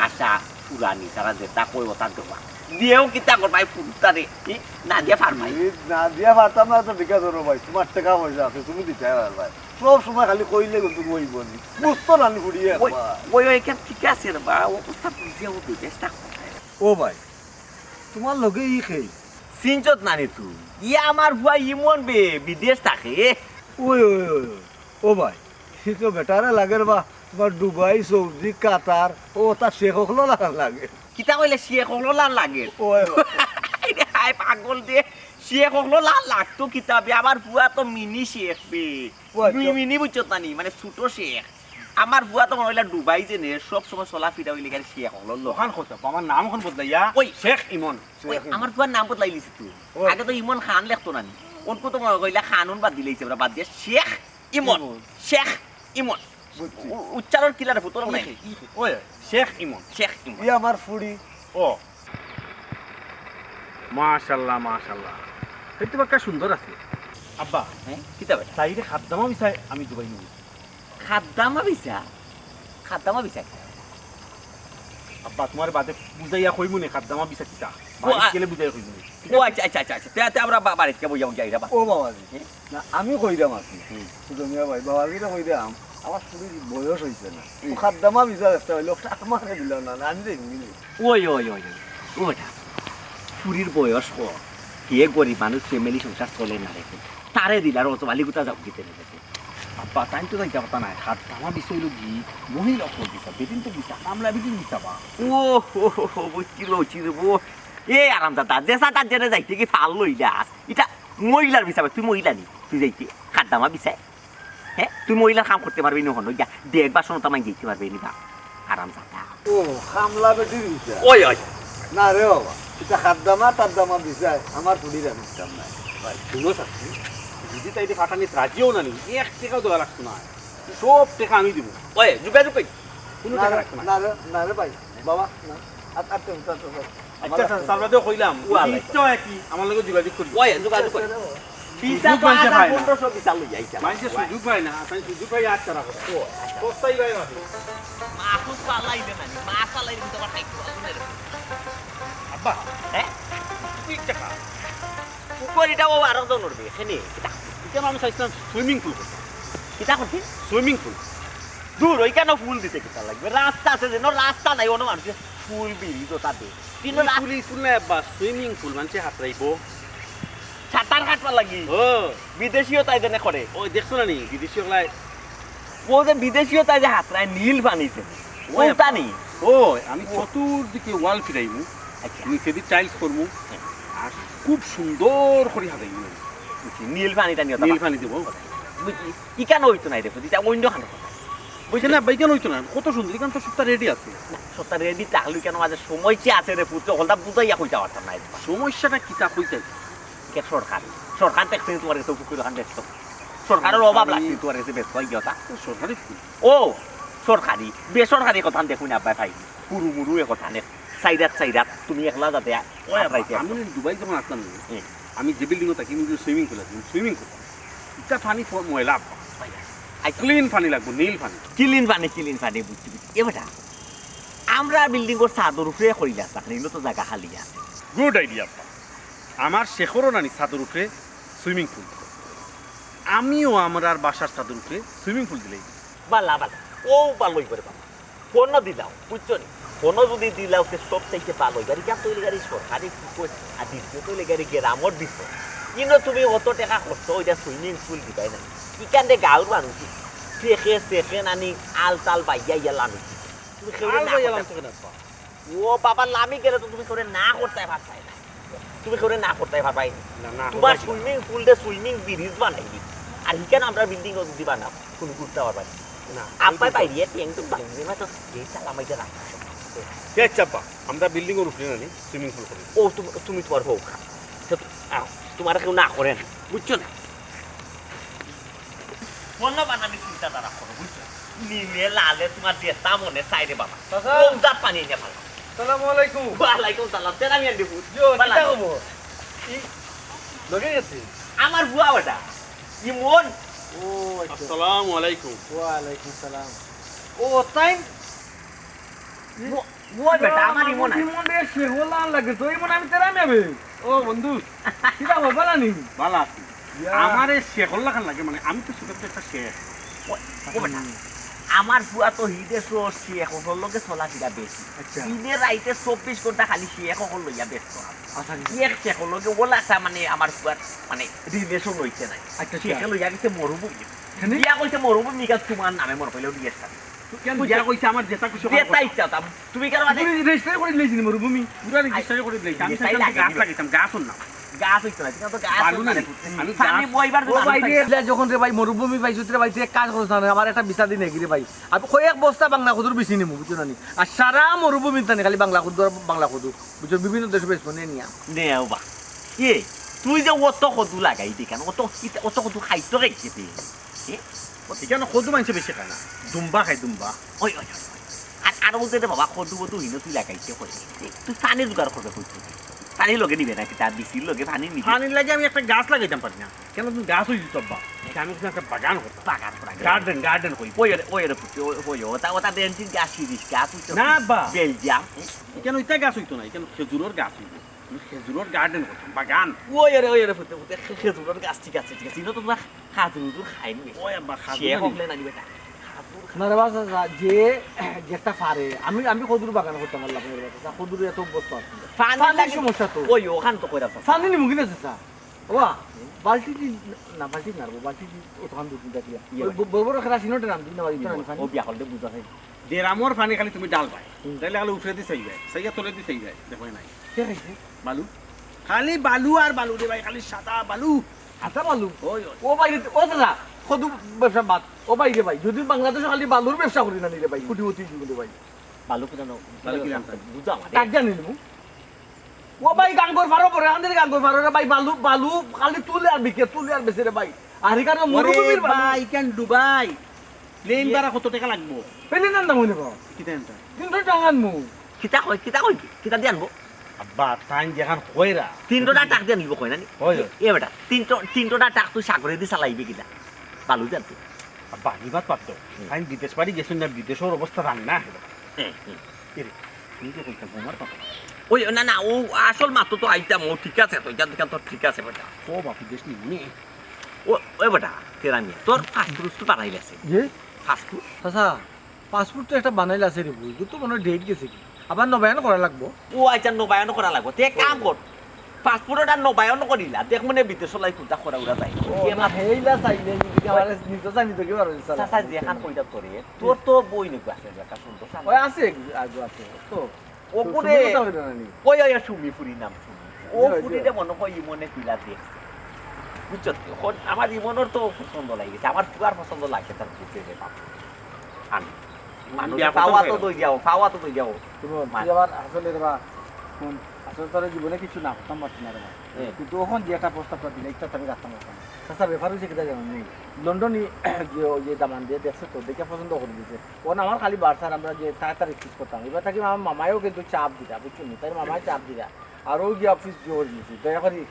আশা ফুরানি, তারা যেটা কয় ওটা দেওয়া। দিয়েও কিতা করবাই ফুরুতারে? ই, না দিয়া পারবাই? ই, না দিয়া পারতাম না তো ঠিক আছে রে ভাই, তোমার টাকা পয়সা আছে, তুমি দিতে পারবাই। সব সময় খালি কইলে কিন্তু কইব নি। বুঝতো না নি ফুড়িয়ে ওই, একবার। ওই, ওই, এখান ঠিক আছে রে বা, অবস্থা বুঝিয়া ও বিদেশ থাকো। ও ভাই, তোমার লগে ই খেয়ে চিনছত নানি তুই? ইয়া আমার ফুয়া ইমন বে, বিদেশ থাকে। ওই, ওই, ওই, ওই। ও ভাই, ই তো বেটারে লাগের বা, তোমার দুবাই, সৌদি, কাতার, ও তা শেখ অকলর লাখান লাগে। কিতা কইলে শেখ অকলর লাখান লাগে? ওই, ওই। আরে হায় পাগল দে, শেখ অকলর লাখান লাগতো কিতা বে, আমার ফুয়া তো মিনি শেখ বে। ওই তো। মি-, মিনি বুঝছত নানি, মানে ছোট শেখ। আমার ফুয়া তো মনে অইলা দুবাই যে নে, সব সময় চলাফিরা অইলে গেলে শেখ অকলর লগে। ওখান কত? আমার নাম এখন বদলাইয়া ওই। শেখ ইমন। ওই, আমার ফুয়ার নাম বদলাই দিছে তো। ওই। আগে তো ইমন খান লেখতো নানি। অনকু তো মনে অইলা খান উন বাদ দিলাইছে, আমরা বাদ দিয়া শেখ ইমন। ইমন। শেখ ইমন। বুঝছি। উ-, উচ্চারণ কিলারে ফুতর নাই। ইমন। ওই, শেখ ইমন। শেখ ইমন। ই আমার ফুড়ি। ও। মাশাআল্লাহ, মাশাআল্লাহ। এই তো বাক্কা সুন্দর আছে। আব্বা, হ্যাঁ? কিতা বেটা? তাইরে খাদ্দামা ভিসায় আমি দুবাই নিমু। খাদ্দামা ভিসা? খাদ্দামা ভিসা কিতা? আব্বা, তুমারে বাদে বুঝাইয়া কইমু নে, খাদ্দামা ভিসা কিতা? ও, বাড়িত আ- গেলে বুঝাইয়া কইমু নে। ও আচ্ছা, আচ্ছা, আচ্ছা, আচ্ছা। তে, তে আমরা বা-, বাড়িত গিয়া বইয়া যাই রে বা। ও বাবা জি। হ্যাঁ? না, আমি কইরাম আর কি। হুম। সুজমিয়া ভাই, বাবা যেটা কইরাম, আমার ফুরির বয়স অইছে না। হুম। খাদ্দামা ভিসা একটা অইলো, ওটা আমারে দিলা না, না, আমি দেখবি নি। ওই, ওই, ওই, ওই। ও বেটা, ফুরির বয়স কম। হে গরিব মানুষ, family সংসার চলে না রে। তারে দিলা, রজব আলী গুতা যাউক দিতে রে। আব্বা, তাইন তো যাইতা পারতা নায়। খাদ্দামা ভিসা অইলো কি, মহিলা অকলর ভিসা, বেটিন্তর ভিসা, কামলা বেটির ভিসা বা। ও হো হো হো, বুঝছি রে, বুঝছি রে, ও। এ আরামজাদা, যেছা তার জেনে যাইতে কি ফাল লইলাস? ইটা মহিলার ভিসা বা, তুই মহিলা নি, তুই যাইতে খাদ্দামা ভিসায়? হ্যাঁ, তুই মহিলার কাম করতে পারবি নি হনো? ইয়া, ডেক বাসন তো মাই দিতে পারবি নি বা, আরামজাদা। ও, কামলা বেটির ভিসা? ওই, ওই। না রে বাবা, ইটা খাদ্দামা, টাদ্দামা ভিসায়, আমার ফুরির আমি দিতাম না। ভাই, হুনো চাচি, যদি তাইরে পাঠানিত রাজিও না নি, এক টেকাও দেওয়া লাগতো না। সব টেকা আমি দিমু। ওই, যোগাযোগ কই? কোনো না টেকা রে, রাখতো না। না রে, না রে ভাই, বাবা, না। আচ্ছা, আচ্ছা, আচ্ছা, আচ্ছা। আচ্ছা, আচ্ছা, তার বাদেও কইলাম, ওয়ালাইকুম। ইচ্ছা হয় কি, আমার লগে যোগাযোগ করি। ওই, যোগাযোগ করি। ভিসা সুযোগ তো পাইছে হাজার ভাই না। পনেরোশো ভিসা লইয়া আইছে। মাইনষে সুযোগ পায় না, তাই সুযোগ পাই আর তারা করে। ও, আচ্ছা। সস্তাই ভাই ভাবি। মাছ পালাই দে না, মাছ পালাই দে, তোমার খাইতে পারবো না রে। আব্বা, হ্যাঁ? তুই একটা খা। পুকুর এটা ও আরো জন উঠবে, এখানে। কিতা? এখানে আমি চাইছিলাম swimming pool করতে। কিতা করতে? Swimming pool। দূর, ওইখানে pool দিতে কিতা লাগবে? রাস্তা আছে যেন, রাস্তা নাই, অন্য মানুষে pool, bridge ওটা দে। কিন্তু এই রাস- pool, এই pool না, আব্বা, swimming pool, মানুষে হাতরাইবো। সাঁতার কাটবার লাগি? ও। বিদেশিও তাই জেনে করে। ওই দেখছো না নি, বিদেশি ওগুলাই। ও যে বিদেশিও তাই যে হাতরায় নীল পানিতে। ওই ওটা আব্বা। নি? ও, আমি ও। চতুর্দিকে wall ফিরাইমু। আচ্ছা। নিচেদি tiles করমু। হ্যাঁ। আর খুব সুন্দর করি হাতাইমু। বুঝছি, নীল পানি টানি ওটা নীল বা- পানি দেবো। বুঝছি, ইখান অইতো নায় দেখো, ইটা অন্য খানো কথা। বুঝছি না, ভাই, কেন অইতো না? কত সুন্দর, ইখান তো সবটা ready আছে। না, সবটা ready থাকলেও কেন মাঝে সমস্যা আছে রে পুত্র, হলটা বুঝাইয়া কইতে পারতাম না। সমস্যাটা কিতা কইতে? ইটা সরকার, সরকার দেখছে তোমার কাছে পুকুর ওখান দেখছো। সরকারের অভাব আমি লাগছে তোমার কাছে বেশ কই গিয়া তা। সরকারি স্কুল। ও, সরকারি, বেসরকারি কথা দেখুন আব্বাই ভাই। পুরু মুরু এ কথা নে। সাইরাত সাইরাত, তুমি একলা যাতে আ-, ওই আব্বা, আব্বাইতে আমি দুবাই যখন আসলাম নি, হুম। আমি যে building-ও থাকি, আমি swimming pool আছে, swimming করতাম। ইটা পানি ফ-, ময়লা আব্বা। আচ্ছা। Clean পানি লাগবো, নীল পানি। Clean পানি, clean পানি, বুঝছি, বুঝছি। এ বেটা, আমরা building-ওর ছাদর উপরে করিলা থাকলে, এগুলো তো জাগা খালি আছে। Good idea আব্বা। আমার শেখরও নানি ছাদর উপরে swimming pool। আমিও আমরার বাসার ছাদর উপরে swimming pool দিলাই। বালা, বালা। ও ভালা অইবো রে বাবা। ফোনও দিলাও, বুঝছো নি? ফোনও যদি দিলাও, তে সব চাইতে ভালা অইবো। আর ইখান তো অইলে গাড়ি সরকারি পুকুর, আর দ্বিতীয়ত অইলে গাড়ি গ্রামর ভিতর। কিন্তু তুমি অত টেকা খরচ, ওইটা swimming pool দিবায় না। ইখান দে গাঁওর মানুষ, চেকে চেকে নানি আল তাল বাইয়া ইয়া লামি। তুমি কেউরে আল না বাইয়া করতে লামতো কেন আব্বা? ও বাবা, লামি গেলে তো তুমি কেউরে না করতে পারতায় না। তুমি কেউরে না করতে পারবায় নি। না, না, তোমার করতে পারবো না। Swimming pool দে swimming bridge বানাইলি। আর ইখান আমরা building-ও যদি বানাও, কোনো করতে পারবায় না। না, আব্বাই বাইরে ট্যাং তো ভাঙবে না, তো গেট তালা মাইরে রাখা। এ চাপা, আমরা building-ওর উপরে না নি, swimming pool করি। ও, তুমি, তুমি তোমার বউ খা। তো, আহ, তোমার কেউ না করে না, বুঝছো না? অন্য বানানি চিন্তাধারা করো, বুঝছো? নীলে লালে তোমার যেটা মনে চায় রে বাবা। চাচা। কোন জাত পানি এনে ভালো? সালামু আলাইকুম। ওয়ালাইকুম সালাম। তেরা মিয়া দেবু। জি, বালা। কিতা খবর? ই, লগে গেছে? আমার বুয়া বেটা। ইমন। ও, আচ্ছা। আসসালামু আলাইকুম। ওয়ালাইকুম সালাম। ও, তাই? ও, ও বেটা, আমার ইমন আইছে। ইমন রে, সে হলান লাগে তো, ইমন আমি তেরা মিয়া বে। ও বন্ধু, কিতা খবর, বালা নি? বালা আছি। ইয়া। আমারে শেখর লাখান লাগে, মানে, আমি তো শেখর তো একটা শেখ। ও, ও বেটা, আমার ফুয়া তো হিদে সো শেখ অকলর লগে চলাফিরা বেশি। আচ্ছা। দিনে রাইতে চব্বিশ ঘন্টা খালি শেখ অকল লইয়া ব্যস্ত। আচ্ছা, আচ্ছা। এক শেখর লগে ওলা আছে, মানে, আমার ফুয়ার, মানে, relation অইছে না। আচ্ছা, আচ্ছা। শেখে লইয়া গেছে মরুভূমি। কেনে? বিয়া কইছে মরুভূমি, কাজ তোমার নামে মনে কইলে বিয়ে সাথে। কেন বিয়া কইছে আমার যেটা খুশি যেটা ইচ্ছা তা। তুমি কেন মানে তুমি register করে দিলেছি নি মরুভূমি? পুরা register করে দিলেছি। আমি যেটাই চাইতাম লাগে গাছ নি। লাগাইতাম, গাছ অর না। গাছ অইতো না, তুমি তো গাছ বালু অর না নাই। রে। আমি পানি গাছ বইবার ও জন্য ভাই রে, চাইতাম। যখন রে ভাই মরুভূমি পাইছো রে ভাই, তুই এক কাজ করছ না, আমার একটা ভিসা দিন এগিয়ে রে ভাই। আমি কই এক বস্তা বাংলা কদুর বেশি নিমু, বুঝছো না নি? আর সারা মরুভূমি তানে খালি বাংলা কদু আর বাংলা কদু, বুঝছো? বিভিন্ন দেশে বেশ মনে নিয়া। নে ও বা। এ, তুই যে অত কদু লাগাই দি কেন? অত, ইতা, অত কদু খাইতো খাইছে তুই। এ? এখানে কদু মানষে বেশি খায় না, দুম্বা খায়, দুম্বা। ওই, ওই, ওই, ওই। আর, আর বলতে রে বাবা, কদু কদু হিনো তুই লাগাইছে কই? এ, তুই পানি জোগাড় করবে কই তুই? পানি লগে নিবে না, কিতা বিচির লগে পানি নিবে? পানির লাগি আমি একটা গাছ লাগাইতাম পারি না। কেনে তুমি গাছ অইছো তো আব্বা? আমি কিন্তু একটা বাগান করতাম। বাগান করা। গার্ডেন, গার্ডেন কই? ওই রে, ওই রে পুত্র, ওই, ওই, ওটা, ওটা ডেন্টির গাছ, ইলিশ গাছ অইতো। না আব্বা। বেলজিয়াম। কেনে ইতা গাছ অইতো না, কেনে খেজুরর গাছ অইতো। আমি খেজুরর গার্ডেন করতাম, বাগান। ওই রে, ওই রে পুত্র, পুত্র, খে-, খেজুরর গাছ, ঠিক আছে, ঠিক আছে। ইনো তো তোমরা খাজুর উজুর খাইনি। ওই আব্বা, খাজুর সে আনি। হকলে নানি বেটা। খাজুর খা-, না রে বাবা, চাচা, যে, যে একটা পারে, আমি, আমি কদুর বাগান করতাম পারলাম না রে বাবা, চাচা, কদুর এত অভ্যস্ত আছি। পানির পানির লাগি সমস্যা তো। ওই, ওখান তো কইরা চাচা। পানি নিমু কিনা চাচা? ওয়া, বালতি দি, না, বালতি না রে, বালতি দি, অতখান দুধ নিতে দিয়া। ইয়ে ওই ভাই। ব-, বড় বড় খেলা সিনোটে নাম দি, না, ওই তো ইয়ে নাম ভাই। খানি। ও বিয়া করলে বুঝা যায়। ড্রামর পানি খালি তুমি ডাল ভাই। হুম। তাইলে খালি উপরে দি চাইবে, চাইয়া তলে দি চাইবে, দেখো নাই। কে খাইছে? বালু। খালি বালু আর বালু রে ভাই, খালি সাদা বালু। সাদা বালু? ওই, ওই। ও ভাই রে, ও দাদা, কদু ব্যবসা বাদ। ও ভাই রে ভাই, যদি বাংলাদেশে খালি বালুর ব্যবসা করি না নি রে ভাই, কোটিপতি অইযিমু রে ভাই। বালু কিনা নাও? বালু কিনা আনতাম? বুঝা আমার। কাক জানি নিমু। ও ভাই, গাঙ্গর ফারো পরে, আন্দের গাঙ্গর ফারো রে ভাই, বালু, বালু, খালি তুলে আর বিকে, তুলে আর বেচে রে ভাই। আর এখানে ওরে মরুভূমির বালু। ভাই, ইখান ডুবাই। প্লেন ইয়ে। ভাড়া কত টাকা লাগবো? প্লেন আর নাম হইলে বাবা। কিতা আনতা? তিনশো টাকা আনমু। কিতা কয়, কিতা কয়, কিতা দি আনবো? আব্বা, তাইন যেখান কইরা। তিনশো টাকা টাক দি আনবো কয় না নি? হয়, হয়। এ বেটা, তিনশো, তিনশো টাকা টাক তুই সাগরে দি চালাইবি কিতা? বালু জানতো। আব্বা, ই বাত পারতো। হুম। তাইন বিদেশ বাড়ি গেছইন না, বিদেশর অবস্থা জানি না। হুম, হুম। এরে, তুমি তো কইতা বোমার কথা। ওই, না, না, ও আসল মাত্র তো আইতাম, ও ঠিক আছে তো, ইখান, ইখান তো ঠিক আছে বেটা। ও বাপু, দেশ নিমুনি। ও, ওই বেটা, তেরা মিয়া, তোর পাসপোর্ট তো বানাই গেছে। জি? পাসপোর্ট? চাচা, পাসপোর্ট তো একটা বানাইল আছে রে বই, কিন্তু মনে হয় ডেট গেছে কি? আবার নবায়ন করা লাগবো। ও আচ্ছা, নবায়ন করা লাগবো। তে এক কাম কর, পাসপোর্ট ওটা নবায়ন করিলা, দেখ মনে বিদেশ লাই কুন্তা করা উড়া যায়। ও, এ না, মা- হেইলা চাইলে যদি আমার নিজে জানি তো কি পারবে, চাচা। চাচা, যেখান কইতা তোরে, তোর তো বই নিকো আছে, একটা সুন্দর সামনে। ওই আছে, আগে আছে। তো, ওপরে সুমি কথা হইলো না নি? ওই, ওই, সুমি ফুরি নাম, সুমি। ও জি, জি। ফুরিরে মনে হয় ইমনে পিলা দেখছে। বুঝছো তো? এখন আমার ইমনর তো পছন্দ লাগে গেছে, আমার পুয়ার পছন্দ লাগে তার বুঝে রে বাপ। আমি। মানুষ বিয়া করতে পাওয়া তো চাইলো। দই যাও, পাওয়া তো দই যাও। শুনো, মান। তুই আবার আসলে রে বা, কোন, আসলে তোর জীবনে কিছু না করতাম পারছি না রে বা। হুম। কিন্তু ওখান যে একটা প্রস্তাবটা দিলে, ইচ্ছা তো আমি রাখতাম পারতাম না। আচ্ছা, ব্যাপার হইছে কিতা জানো নি? লন্ডনি যে, ওই যে দামান দিয়ে দেখছে তো, দেখে পছন্দ করে দিছে। ওন আমার খালি বার্সার আমরা যে তাড়াতাড়ি ফিক্স করতাম। এবার থাকি আমার মামায়ও কিন্তু চাপ দিরা, বুঝছো নি? তাই মামায় চাপ দিরা। আর ও গিয়া অফিস জোর দিছে। দয়া করি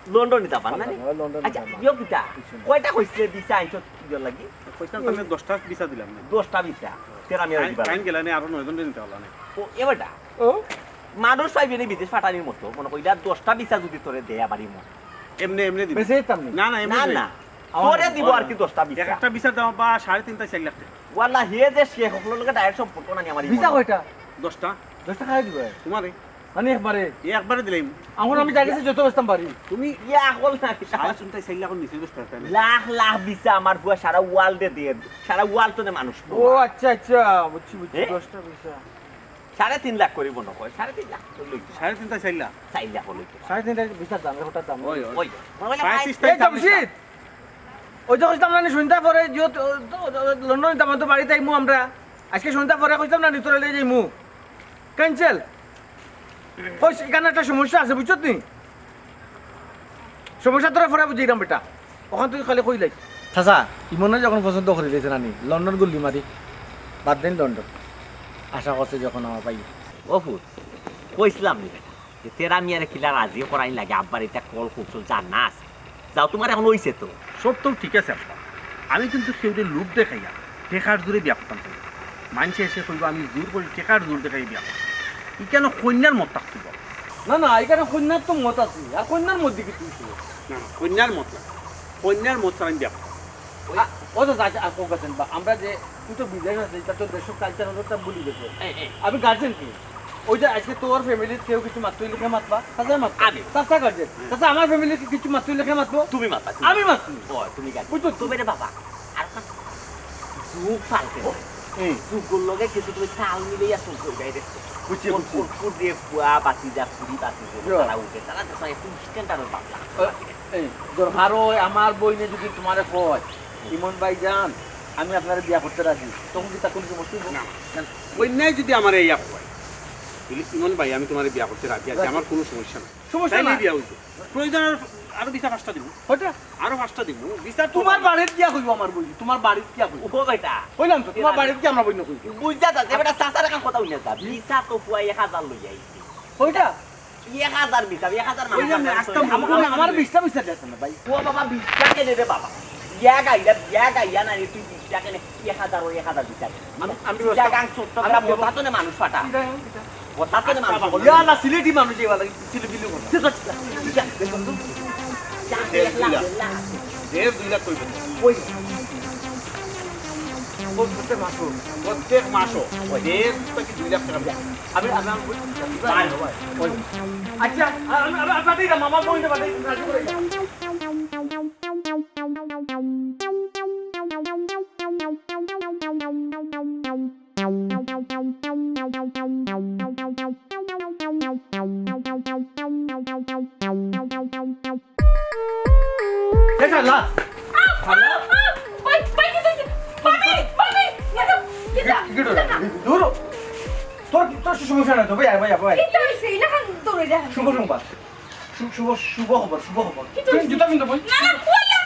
লন্ডন নিতা পার না নি? লন্ডন আচ্ছা, নিতাম না। ইয়ো কিতা? কিছু না। কয়টা কইছিলে ভিসা আনছো ইয়ো লাগি? কইতাম তো আমি দশটা ভিসা দিলাম না। দশটা ভিসা। তেরা আমি আর টাইম, দিবা। টাইম গেলে নি আরো নয়জন নিতে পারলাম না। ও, এবারটা। ও? মানুষ পাইবে নি বিদেশ পাঠানির মতো। মনে কইলা দশটা ভিসা যদি তোরে দেয় আবার ইমন। এমনি, এমনি দিবে। বেশি দিতাম নি। না, না, এমনি না, দিবে। না। আমার পরে দিব আর কি দশটা ভিসা। এক একটা ভিসার দাম বা সাড়ে তিন থেকে চার লাখ টাকা। ওয়াল্লা, হে যে শেখ হকলর লগে ডাইরেক্ট সম্পর্ক না নি আমার ভিসা ইমন। কয়টা? দশটা। দশটা খাই দিবে? তোমারে? মানে একবারে? এ একবারে দিলাম। এখন আমি যা গেছে যত বেচতাম পারি। তুমি ইয়া হকল না। সাড়ে তিন থেকে চার লাখ নিচে বেচতে পারবে না। লাখ লাখ ভিসা আমার পুয়া সারা ওয়ার্ল্ডে দেন। সারা ওয়ার্ল্ড তো মানুষ। ও আচ্ছা, আচ্ছা, বুঝছি, বুঝছি, এ? দশটা ভিসা। সাড়ে তিন লাখ করিব না কয়, সাড়ে তিন লাখ তো লইতে। সাড়ে তিন থেকে চার লাখ? চার লাখ লইতে। সাড়ে তিন থেকে ভিসার দাম, ওটার দাম। ওই, ওই। ওই, মনে হয় প্রায় পাঁচ তিরিশ এই থেকে চল্লিশ জামশিদ, লাখ। ওই যে কইছিলাম না নি, সন্ধ্যা পরে যে, তো, তো, তো, লন্ডন নিতাম, তো বাড়িত আইমু আমরা। আজকে সন্ধ্যা পরে কইছিলাম না নি, তোরে লই যাইমু। ক্যান্সেল। কইস, এখানে একটা সমস্যা আছে, বুঝছত নি? সমস্যা তোরা পরে বুঝাইরাম বেটা। ওখান তুই খালি কইলাই। চাচা, ইমনে যখন পছন্দ করি দিয়েছে নানি, লন্ডন গুল্লি মারি। বাদ দেন লন্ডন। আশা করছে যখন আমার ভাই। ও ফুত, কইছিলাম নি বেটা, যে তেরা মিয়ারে কিলা রাজি করাইন লাগে, আব্বার এটা কল কৌশল জানা আছে। যাও, তোমার এখন অইছে তো। সব তো ঠিক আছে আব্বা, আমি কিন্তু কেউরে লোভ দেখাইয়া টেকার জোরে বিয়া করতাম চাই। মানষে এসে কইবো আমি জোর করি টেকার জোর দেখাই বিয়া করতাম। ইখানো কইন্যার মত থাকতো বাবা। না, না, ইখানো কইন্যার তো মত আছে, আর কইন্যার মধ্যে কি তুই ছিল? না, না, কইন্যার মত না, কইন্যার মত ছাড়া আমি বিয়া করতাম না। আ, ও তো যাচ্ছে, আর কোক আছেন বা আমরা যে, তুই তো বিদেশ আছে, এটা তো দেশের কালচার হলো, তা ভুলি গেছে। এই, এই। আমি গার্জেন কি? ওই যে আজকে তোর ফ্যামিলির কেউ কিছু মাততো, ইলে কে মাতবা? চাচাই মাতবা। আমি। চাচা গার্জেন। হুম। চাচা, আমার ফ্যামিলির কি কিছু মাততো, ইলে কে মাতবো? তুমি মাতবা, তুমি আমি মাতবো। মাতবো। ও, তুমি গার্জেন। বুঝছো তো? তুমি রে বাবা, আর একটা যুগ পাল্টে না। হুম। যুগর লগে কিছু তুমি তাল মিলাইয়া চলতে হবে, এই দেখো। বুঝছি, কোন, বুঝছি। কোন, কোন রে ফুয়া, বাতিজা, ফুরি, বাতিজা, ইয়ো। তারা উঠে, তারা তো একটু স্ট্যান্ডার্ড পাতলা। ও, এই, ধর, কারো আমার বইনে যদি তোমারে কয়, "ইমন ভাই যান, আমি আপনারে বিয়া করতে রাজি", তখন কি তার কোনো সমস্যা হইব? না, না। কইন্যায় যদি আমারে ইয়া কয়, "ইমন ভাই, আমি তোমারে বিয়া করতে রাজি আছি, রাজি। আমার কোনো সমস্যা নাই।" সমস্যা তাইলে নাই। বিয়া হইতো। প্রয়োজন আর আরো ভিসা পাঁচটা দিব। কয়টা? আরো পাঁচটা দিব। ভিসা তো তোমার বাড়িত গিয়া কইব আমার বই, তোমার বাড়িত গিয়া কইব। ও বেটা। কইলাম তো, তোমার বাড়িত গিয়া আমরা বই না কইব। বুঝা যা, যে বেটা চাচার এখন কথা হইনা যা। ভিসা তো পুয়া এক হাজার লই আইছি। কয়টা? এক হাজার বিচার, এক হাজার মানুষ ওই যে আমি আছে। আসতাম, আমার, আমার বিশটা বিচার দিছে না ভাই। ও বাবা, বিশটা কেনে রে বাবা? বিয়া গাইলা, বিয়া গাইয়া না রে, তুই বিশটা কেনে? এক হাজার, ওই এক হাজার বিচার। আমি, আমি বিশটা ব্যবস্থা, গাং ছোট্ট আমি করা ব্যবস্থা। বতাতো নে মানুষ ফাটা। বতাতো নে মানুষ ফাটা। ইয়া আল্লাহ, সিলেটি মানুষ এই বালা, সিলেটি লোক। দেড় দুই লাখ কইবেন। ওই। প্রত্যেক মাসো, প্রত্যেক মাসো দেড় থাকি দুই লাখ টাকা দেয়। আমি, আমি, আমি, ভাই, ওই। আচ্ছা, আমি, আমি, আমি পাঠাই না, মামা বইটা পাঠাই, রাজি করে। এ শালা। আহ, আহ, আহ, ভাই, ভাই, কি হইছে? ভাবি, ভাবি, কি হইছে? কি হইছে? দূর হ। তোর, তোর সমস্যা নাই তো, ভাই, ভাই, ভাই। কি হইছে? ইলাখান দৌড়ে যা। শুভ সংবাদ। শু-, শুভ, শুভ খবর, শুভ খবর। কি তুই হইছে? জুতা পিন তো, ভাই। না, না, খোল না।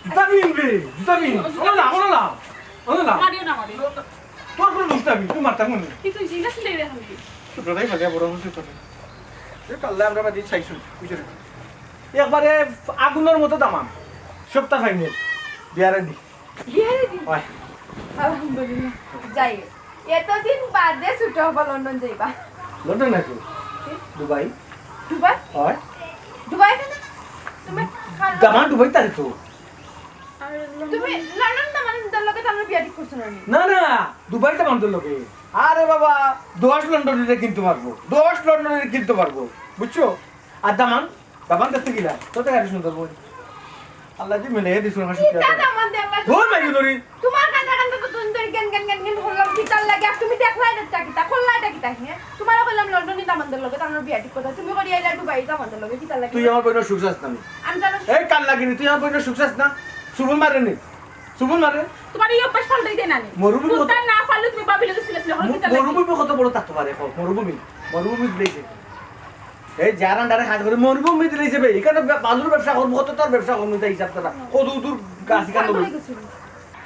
জুতা পিন রে, জুতা পিন। জুতা শোনো না, শোনো না। শোনো না। মারিও না, মারিও না। তোর কোনো দোষ নাই, তুই মারতাম মনে। কি তুই জিজ্ঞাসা করে এখন কি? ছোটটাই ভালো, বড় হচ্ছে তো। এ পাল্লা আমরা বাদে চাইছো, বুঝছো না? একবারে আগুনের মতো দামান। সপ্তাহ ফাইনাল। বিয়ারে দি। বিয়ারে দি? হয়। আলহামদুলিল্লাহ। যাই। এতদিন বাদে ছোট হবা লন্ডন যাইবা। লন্ডন নাকি? কি? দুবাই। দুবাই? হয়। দুবাই কেনে? তুমি খান- দামান দুবাই তারে তো। তুমি লন্ডন দামানর লগে তানর বিয়া ঠিক করছো না নি? না, না, দুবাই দামানর লগে। আরে বাবা, দশ লন্ডনিরে কিনতে পারবো, দশ লন্ডনিরে কিনতে পারবো, বুঝছো? আর দামান, দামান দেখতে গেলা, তোর তো গাড়ি সুন্দর বই। আল্লাহ দি মিলে দিছো না, শুক্রিয়া কিতা করো। দামান দে আল্লাহ? ধুর, মাইজু ধরি। তোমার কান্দা কান্দা তো দুন ধরি গেন গেন গেন গেন করলাম, কিতার লাগি? আর তুমি দেখলায় না কিতা, করলায় না কিতা, হ্যাঁ? তোমারে কইলাম লন্ডনি দামানর লগে তানর বিয়া ঠিক করতা, তুমি করি আইলা দুবাই দামানর লগে, কিতার লাগি? তুই আমার বইনর সুখ চাস না নি? আমি জানো। এই কান লাগিনি, তুই আমার বইনর সুখ চাস না? সুবন মারে নি? সুবন মারে? তোমার এই অভ্যাস পাল্টাই দে না নি। মরুভূমি কুত্তা কত না পারলে তুমি বাবির লগে ছিলে ছিলে, হলো ম-, কিতার লাগি? মরুভূমি কত বড় থাকতে পারে, কও? মরুভূমি। মরুভূমি দিলেই যে। এই যার আন্ডারে কাজ করে, মরুভূমি দিলেই যে বে। এখানে বা-, বালুর ব্যবসা করবো, কত তোর ব্যবসা করবো, তাই হিসাব করা। কত দূর গাছ এখানে পাগল হয়ে গেছো।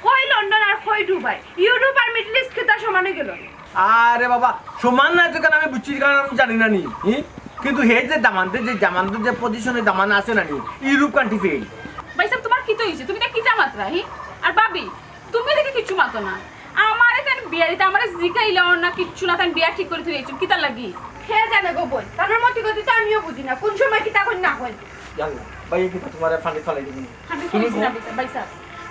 কই লন্ডন আর কই দুবাই? ইউরোপ আর মিডল ইস্ট কিতা সমান হয়ে গেল? আরে বাবা, সমান নাই তো কেন আমি বুঝছি, কারণ আমি জানি না নি। হি? কিন্তু হে যে দামানতে, যে দামানতে যে পজিশনে দামান আছে না নি, ইউরোপ কান্ট্রি ফেল। ভাই সাহেব, তোমার কিতা হইছে? তুমি তো কিতা মাতরা, হি? আর ভাবি, তুমি দেখি কিচ্ছু মাতো না। আমারে তান বিয়া দিতা, আমারে জিকাইলাও না, কিচ্ছু না, তান বিয়া ঠিক করি থই আইছইন, কিতার লাগি? কে জানে গো বইন, তানর মতি গতি তো আমিও বুঝি না, কোন সময় কিতা কইন না কইন। জানি না, ভাই, এই কিতা তোমার ফান্ডে ফালাই দিবি? আমি তুমি কইছি না, গো- ভাই সাহেব,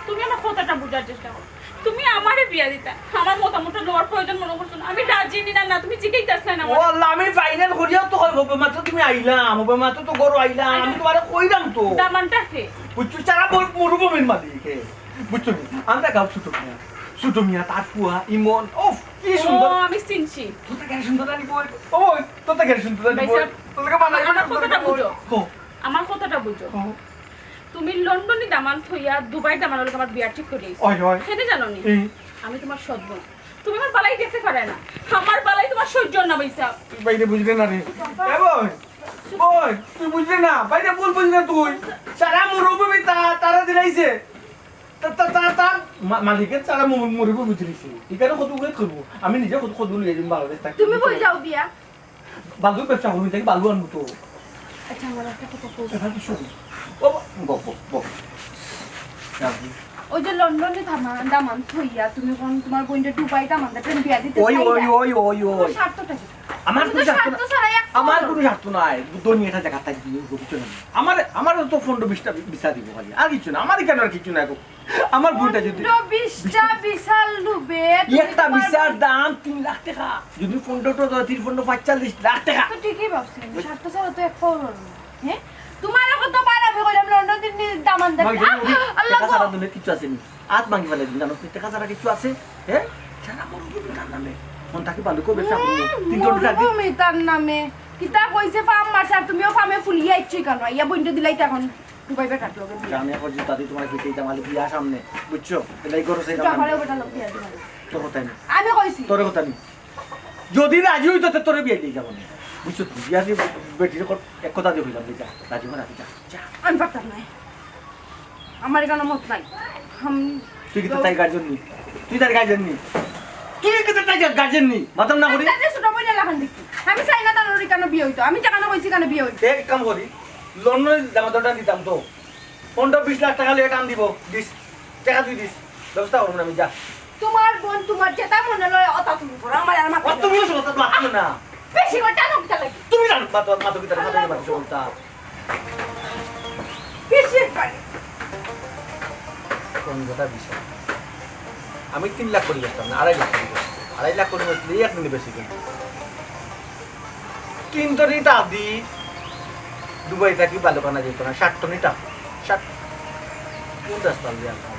তুমি আমার কথাটা বুঝার চেষ্টা করো। তুমি আমারে বিয়া দিতা, আমার মতামতটা লওয়ার প্রয়োজন মনে করছো না। আমি রাজি নি না, না, তুমি জিকাইতাছ না, না, ও আল্লাহ, আমি ফাইনাল করিয়াও তো হয়, হবে মাত্র তুমি আইলাম, হবে মাত্র তো ঘরো আইলাম, আমি তোমারে কইলাম তো। দামানটা কে? বুঝছো, সারা ব-, মরুভূমির মালিক হে। বুঝছো নি? আমরা গাঁও ছোট মিয়া, ছোট মিয়া, তার ফুয়া, ইমন, ওফ, কি সুন্দর। ও, আমি চিনছি। তোর থেকে সুন্দর আনি বই। ও, তোর থেকে সুন্দর আনি ভাই বই। সাহেব, তোর থেকে বানাই আমার বানাই কথাটা বই। বুঝো। কো। আমার কথাটা বুঝো। কো। তুমি লন্ডনি দামান থইয়া দুবাই দামান লগে আমার বিয়া ঠিক করি আইছো। ওই, ওই। সেটা জানো নি? হুম। আমি তোমার সৎ বোন। তুমি আমার বালাই দেখতে পারে না। আমার বালাই তোমার সহ্য না, ভাই সাহেব। তুই বাইরে বুঝলে না রে। এ বই, বই, তুই বুঝলি না? বাইরে ভুল বুঝলি না তুই। সারা মরুভূমি তা-, তারা দিলাইছে। তা, তা, তা, তার মা-, মালিকের সারা মু-, মরুভূমি দিলাইছে। এখানে কত উড়ে খাবো? আমি নিজে কত, কত লইয়া যাবো বাংলাদেশ থাকি। তুমি বই যাও বিয়া। বালুর ব্যবসা করবি, তাই বালু আনবো তো। আচ্ছা, আমার একটা কথা কই। এবার কি শুনি? ও বা-, বক, বক, বক। ওই যে লন্ডনে দামান, দামান থইয়া তুমি কোন তোমার বোনটা দুবাই দামান, তাতে বিয়া দিতে ওই, চাইলা? ওই, ওই, ওই, তোমার ওই। স্বার্থটা কি? আমার তুমি কোনো তো স্বার্থ স্বার্থ না-, ছাড়া এক আমার ফল। কোনো স্বার্থ নাই। দুনিয়াটা জায়গা তাই দিয়ে বুঝছো না। আমার, আমার তো পনেরো বিশটা বি-, ভিসা দিব খালি, আর কিছু না। আমার এখানে আর কিছু না এখন। আমার বোনটা যদি পনেরো বিশটা ভিসার লোভে তুমি একটা তোমার ভিসার বোন দাম তিন লাখ টাকা, যদি পনেরোটা ধরো, তিন পনেরো পঁয়তাল্লিশ লাখ টাকা। তো ঠিকই ভাবছি, স্বার্থ ছাড়া তো এক ফল হলো না। হ্যাঁ? তোমার এখন তো বার আমি কইলাম লন্ডন দিন দামান দেন। ভাই, আহ, আল্লাহ টাকা গো। ছাড়া দুনিয়া কিচ্ছু আছে নি। আত ভাঙি ফেলাই দিন, জানো, টাকা ছাড়া কিচ্ছু আছে? হ্যাঁ? সারা মরুভূমি তার নামে। মন তাকে বালু করবে, ব্যবসা করবো। হুম, তিন ঘন্টা আগে। মরুভূমি তার নামে। কিতা কইছে ফার্ম মারছে, আর তুমিও ফার্মে ফুলিয়ে আইছো কেন? ইয়া বইন্ড দিলাই তো এখন দুবাই বেটার লগে বিয়া। আমি এখন যদি তাদের তোমার পিঠে দিতাম, আলু বিয়া সামনে, বুঝছো? তাহলে এই ঘরে সেইটা জাফরে বেটার লগে বিয়া দিলাম। তোর কথা নেই। আমি কইছি। তোর কথা নেই। যদি রাজি হইতো, তো তোরে বিয়া দিয়ে যাবো না। বুঝছো তো? বিয়া দিয়ে বেটির কথা এক কথা দিয়ে হইলাম, যা, রাজি হয়ে রাজি, যা, যা। আমি পারতাম না। আমার এখানে মত নাই। আম, তুই কিন্তু তো তাই গার্জেন নি। তুই তার গার্জেন নি। তুই কিন্তু তাই গার্জেন নি। মাতাম না করি। তাতে ছোট বইন লাখান দেখি। আমি চাই না তার ওরে কেন বিয়া অইতো? আমি টেকা না কইছি কেন বিয়া অইতো? এক কাম করি, লন্ডনে জামাতটা দিতাম তো, পনেরো বিশ লাখ টেকা লইয়া টান দিব, দিস, টেকা তুই দিস, ব্যবস্থা করবো না আমি, যা। তোমার বোন তোমার যেটা মনে লয় ওটা তুমি করো, আমার আর মাথা আর তুমিও সব কথা মাতিও না। বেশি করে টানো কিতা লাগে? তুমি জানো মাতো, মাতো কিতা, মাতো কিতা, মাতো কিতা। বেশি একবারে। কোন কথা বিষয়? আমি তিন লাখ করি বেচতাম না, আড়াই লাখ করি বেচতাম। আড়াই লাখ করি বেচলে এক দিনে বেশি কিন্তু। তিন টন ইটা দি দুবাই থাকি বালুকানা যেত না, সাত টন ইটা। সাত, কোন রাস্তা দিয়ে আনতাম?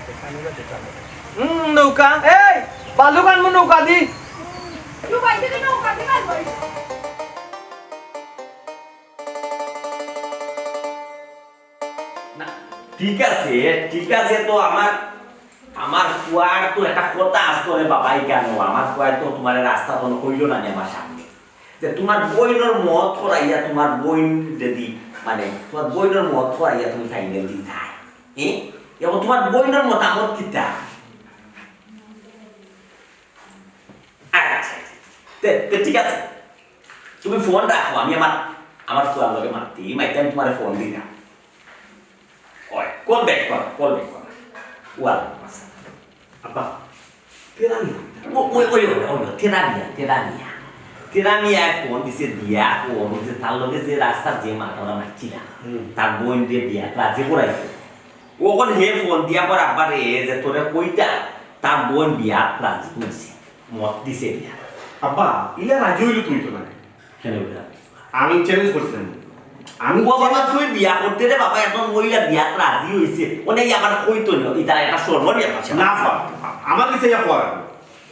হুম, নৌকা, এই, বালুকান নৌকা দি। দুবাই থেকে নৌকা দি বালু আনবো। না, ঠিক আছে, ঠিক আছে, তো আমার, আমার ফুয়ার তো একটা কথা আছে রে বাবা, এই কেন? আমার ফুয়ায় তো তোমার রাস্তা তো কইল না নি আমার সামনে। যে তোমার বইনর মত করাইয়া তোমার বইন যদি, মানে, তোমার বইনর মত করাইয়া তুমি ফাইনাল দিতায়। এ? এখন তোমার বইনর মতামত কিতা? আচ্ছা, আচ্ছা, আচ্ছা। তে, তে ঠিক আছে। তুমি ফোন রাখো, আমি আমার, আমার ফুয়ার লগে মাতি, মাইতে আমি তোমারে ফোন দিলাম। ওই, কল ব্যাক করো, কল ব্যাক করো। ওয়ালাইকুম আসসালাম। আব্বা, তেরা মিয়া। ও, ওই, ওই, ওই, ওই, তেরা মিয়া, তেরা মিয়া। তেরা মিয়া ফোন দিছে দিয়া, ও যে তার লগে যে রাস্তার যে মাতাটা মারছিলা, হুম। তার বইনরে বিয়া রাজি করাইছে। অখন হে ফোন দিয়া কর আব্বারে যে তোরে কইতা, তার বইন বিয়াত রাজি অইছে, মত দিছে বিয়া। আব্বা, ইলা রাজি অইলে তুই তো না। কেনে বেটা? আমি চ্যালেঞ্জ করছিলাম। আমি ও বাবা, তুই বিয়া করতে রে বাবা, একজন মহিলা বিয়াত রাজি অইছে, অনে আবার কইতো না, ইটা একটা সর্বনিয়া ভাষা। না, আব্বা, আমার কাছে ইয়া কওয়া লাগবো।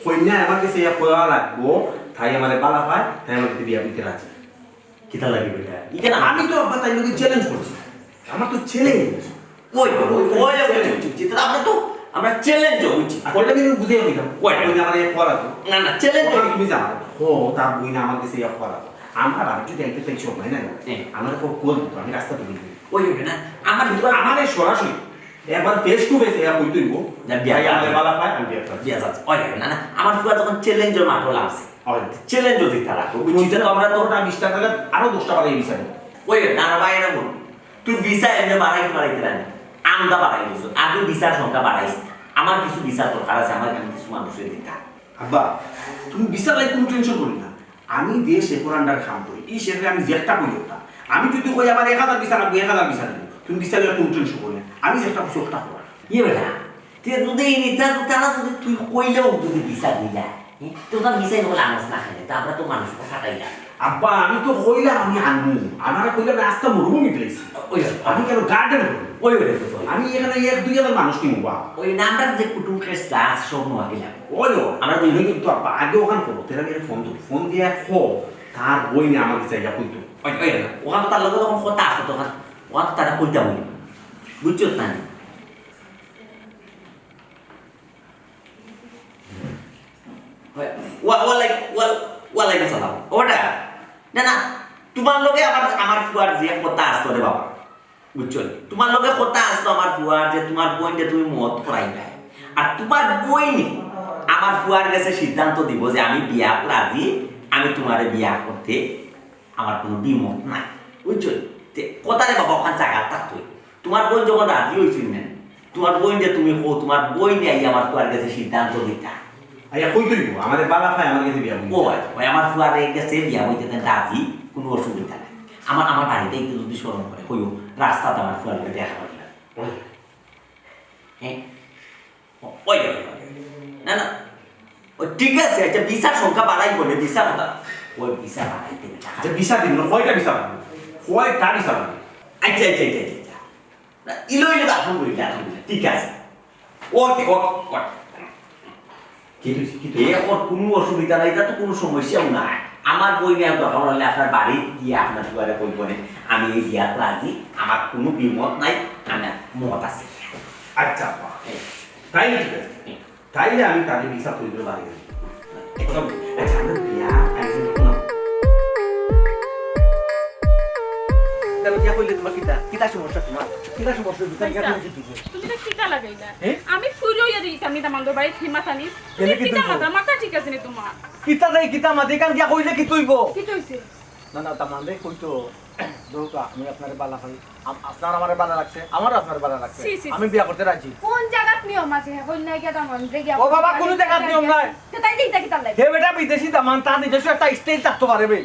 কইন্যা আমার কাছে ইয়া কওয়া লাগবো, তাই আমারে বালা পায়, তাই আমার কাছে বিয়া দিতে রাজি। কিতা লাগি বেটা? ইটা না, আমি তো আব্বা তাই লগে চ্যালেঞ্জ করছি। আমার তো চ্যালেঞ্জ। ওই, ওই, ওই, ওই, ওই, ওই, ওই, ওই, আমরা তো, আমরা চ্যালেঞ্জ, বুঝছি। আর ওটা কিন্তু বুঝে দিলাম। ওই। ওই যে আমার এক করা তো। না, না, চ্যালেঞ্জ। ওখানে তুমি যাও। হো, তার বই না আমার কাছে এক করা। আমরা বাড়ি যদি একটা পেছন হয় না, হ্যাঁ। আমার খুব কোল দিত, আমি রাস্তা তুলে দিই। ওই, ওই, না, আমার তো আমার এই সরাসরি একবার ফেস টু ফেস ইয়া কইতে হইব। না, বিয়া ভাই, আমাদের বালা পায়, আমি বিয়া করব। বিয়া যাচ্ছে। ওই, ওই, না, না, আমার ফুয়া যখন চ্যালেঞ্জের মাঠে লাগছে, ওই। চ্যালেঞ্জ দিতে লাগবো। বুঝছি তো, আমরা তো ওটা বিশ টাকা আরো দশ টাকা দিয়ে বিচার দেবো। ওই, ওই, না, না, ভাই, এরকম। তুই ভিসা এমনি বাড়াইতে বাড়াইতে রাখবি। আমদা বাড়াই দিছ। আর তুই ভিসার সংখ্যা বাড়াইস না। আমার কিছু ভিসার দরকার আছে, আমার এখানে কিছু মানুষের দিতা। আব্বা, তুমি ভিসার লাগি কোনো টেনশন করি না। আমি যে শেখর আন্ডার কাম করি, এই শেখরে আমি যেটা করি ওটা। আমি যদি কই আমার এক হাজার ভিসা লাগবে, এক হাজার ভিসা দিব। তুমি ভিসা নিয়ে কোনো টেনশন করি না। আমি যেটা কইছি ওটা করা। ইয়ে বেটা, তুই যদি এই নিতা, তারা যদি তুই কইলেও যদি ভিসা দিলা, তো তার ভিসা নিয়ে আনস না কেনে, তা আমরা তো মানুষকে ফাটাই না। আব্বা, আমি তো কইলাম আমি আনমু। আমারে কইলাম রাস্তা মরুভূমি দিলাইছি। ওই, ওই। আমি কেন গার্ডেন করবো? ওই, ওই, ওই, ওই। আমি এখানে এক দুই হাজার মানুষ কিনবো, বা। ওই নামটা যে কুটুম খেস চাষ সব নোয়া দিলাম। ওই, ওই। আমরা দুই কিন্তু আব্বা আগে ওখানে করবো, তেরা মেরে ফোন দেবো। ফোন দিয়ে কো, তার বই নিয়ে আমার কাছে ইয়া কইতো। ওই, ওই, ওই। ওখানে তো তার লগে তখন কথা আছে, তখন ওখানে তো তারা কইতাম। বুঝছো না? ওয়া-, ওয়ালাই-, ওয়া-, ওয়ালাইকুম সালাম। ওটা? না, না, তোমার লগে আমার, আমার ফুয়ার যে কথা আসতো রে বাবা, বুঝছো? তোমার লগে কথা আসতো আমার ফুয়ার যে তোমার বইনরে তুমি মত করাইবায়। আর তোমার বইনে আমার ফুয়ার গেছে সিদ্ধান্ত দিব যে আমি বিয়াত রাজি, আমি তোমারে বিয়া করতে আমার কোনো দ্বিমত নাই, বুঝছো? তে কথা রে বাবা, ওখান জায়গা থাকতো। তোমার বইন যখন রাজি হইছিল না, তোমার বইনরে তুমি কও, তোমার বইনে আইয়া আমার ফুয়ার গেছে সিদ্ধান্ত দিতা। আইয়া কই তুই? আমারে বালা পায়, আমার গেছে বিয়া বইতে। ও ভাই, ভাই, আমার ফুয়ার গেছে বিয়া বইতে তাই রাজি, কোনো অসুবিধা নাই। আমার, আমার বাড়িতে একটু যদি শরম করে, কইও, রাস্তাতে আমার ফুয়ার লগে দেখা করি না। ওই। হ্যাঁ? ওই, ওই, ওই। না, না। ও, ঠিক আছে, আচ্ছা, ভিসার সংখ্যা বাড়াই বলে, ভিসা কথা। ওই ভিসা বাড়াইতে না। আচ্ছা, ভিসা দিন, কয়টা ভিসা লাগবে? কয়টা ভিসা লাগবে? আচ্ছা, আচ্ছা, আচ্ছা, আচ্ছা, আচ্ছা। না, ইলো, ইলো, আলহামদুলিল্লাহ, আলহামদুলিল্লাহ, ঠিক আছে। ওকে, ওকে, ওকে। কি হইছে? কি হইছে? এ, ওর কোনো অসুবিধা নাই, এটা তো কোনো সমস্যাও নাই। আমার বইনে দরকার হলে আপনার বাড়ি গিয়া আপনার ফুয়ারে কইবো নে, আমি এই বিয়াত রাজি, আমার কোনো দ্বিমত নাই, আমার মত আছে। আচ্ছা, আব্বা। হ্যাঁ। তাই ঠিক আছে। হ্যাঁ। তাইলে আমি তারে ভিসা তৈরি করে বাড়ি গেলাম। একদম, আচ্ছা, আমরা বিয়া আয়োজন করলাম। তাহলে বিয়া করলে তোমার কিতা, কিতা সমস্যা তোমার? কিতা সমস্যা? বিয়া আচ্ছা, করলে কি তুমি তো কিতা লাগাইলা? হ্যাঁ? আমি ফুরি অইয়া দেখি আমি তামান্দর বাড়িত হিমাতানি। কেনে কি কিতা তুই মাথা, মাথা ঠিক আছে নি তোমার? কিতা রে, কিতা মাথা? এখান গিয়া কইলে কি তুইব? কিতা হইছে? না, না, দামান রে, কই তো। দৌকা, আমি আপনারে বালা পাই। আম-, আপনার আমারে বালা লাগছে, আমারও আপনারে বালা লাগছে। ছি, ছি, আমি ছি। বিয়া করতে রাজি। কোন জাগাত নিয়ম আছে? হ্যাঁ, কইন নাই গিয়া দামান রে গিয়া ও বাবা, কোনো জাগাত নিয়ম নাই। তো তাই দিন থাকি তার লাগে। হে বেটা, বিদেশি দামান, তার নিজস্ব একটা স্টাইল থাকতে পারে বে।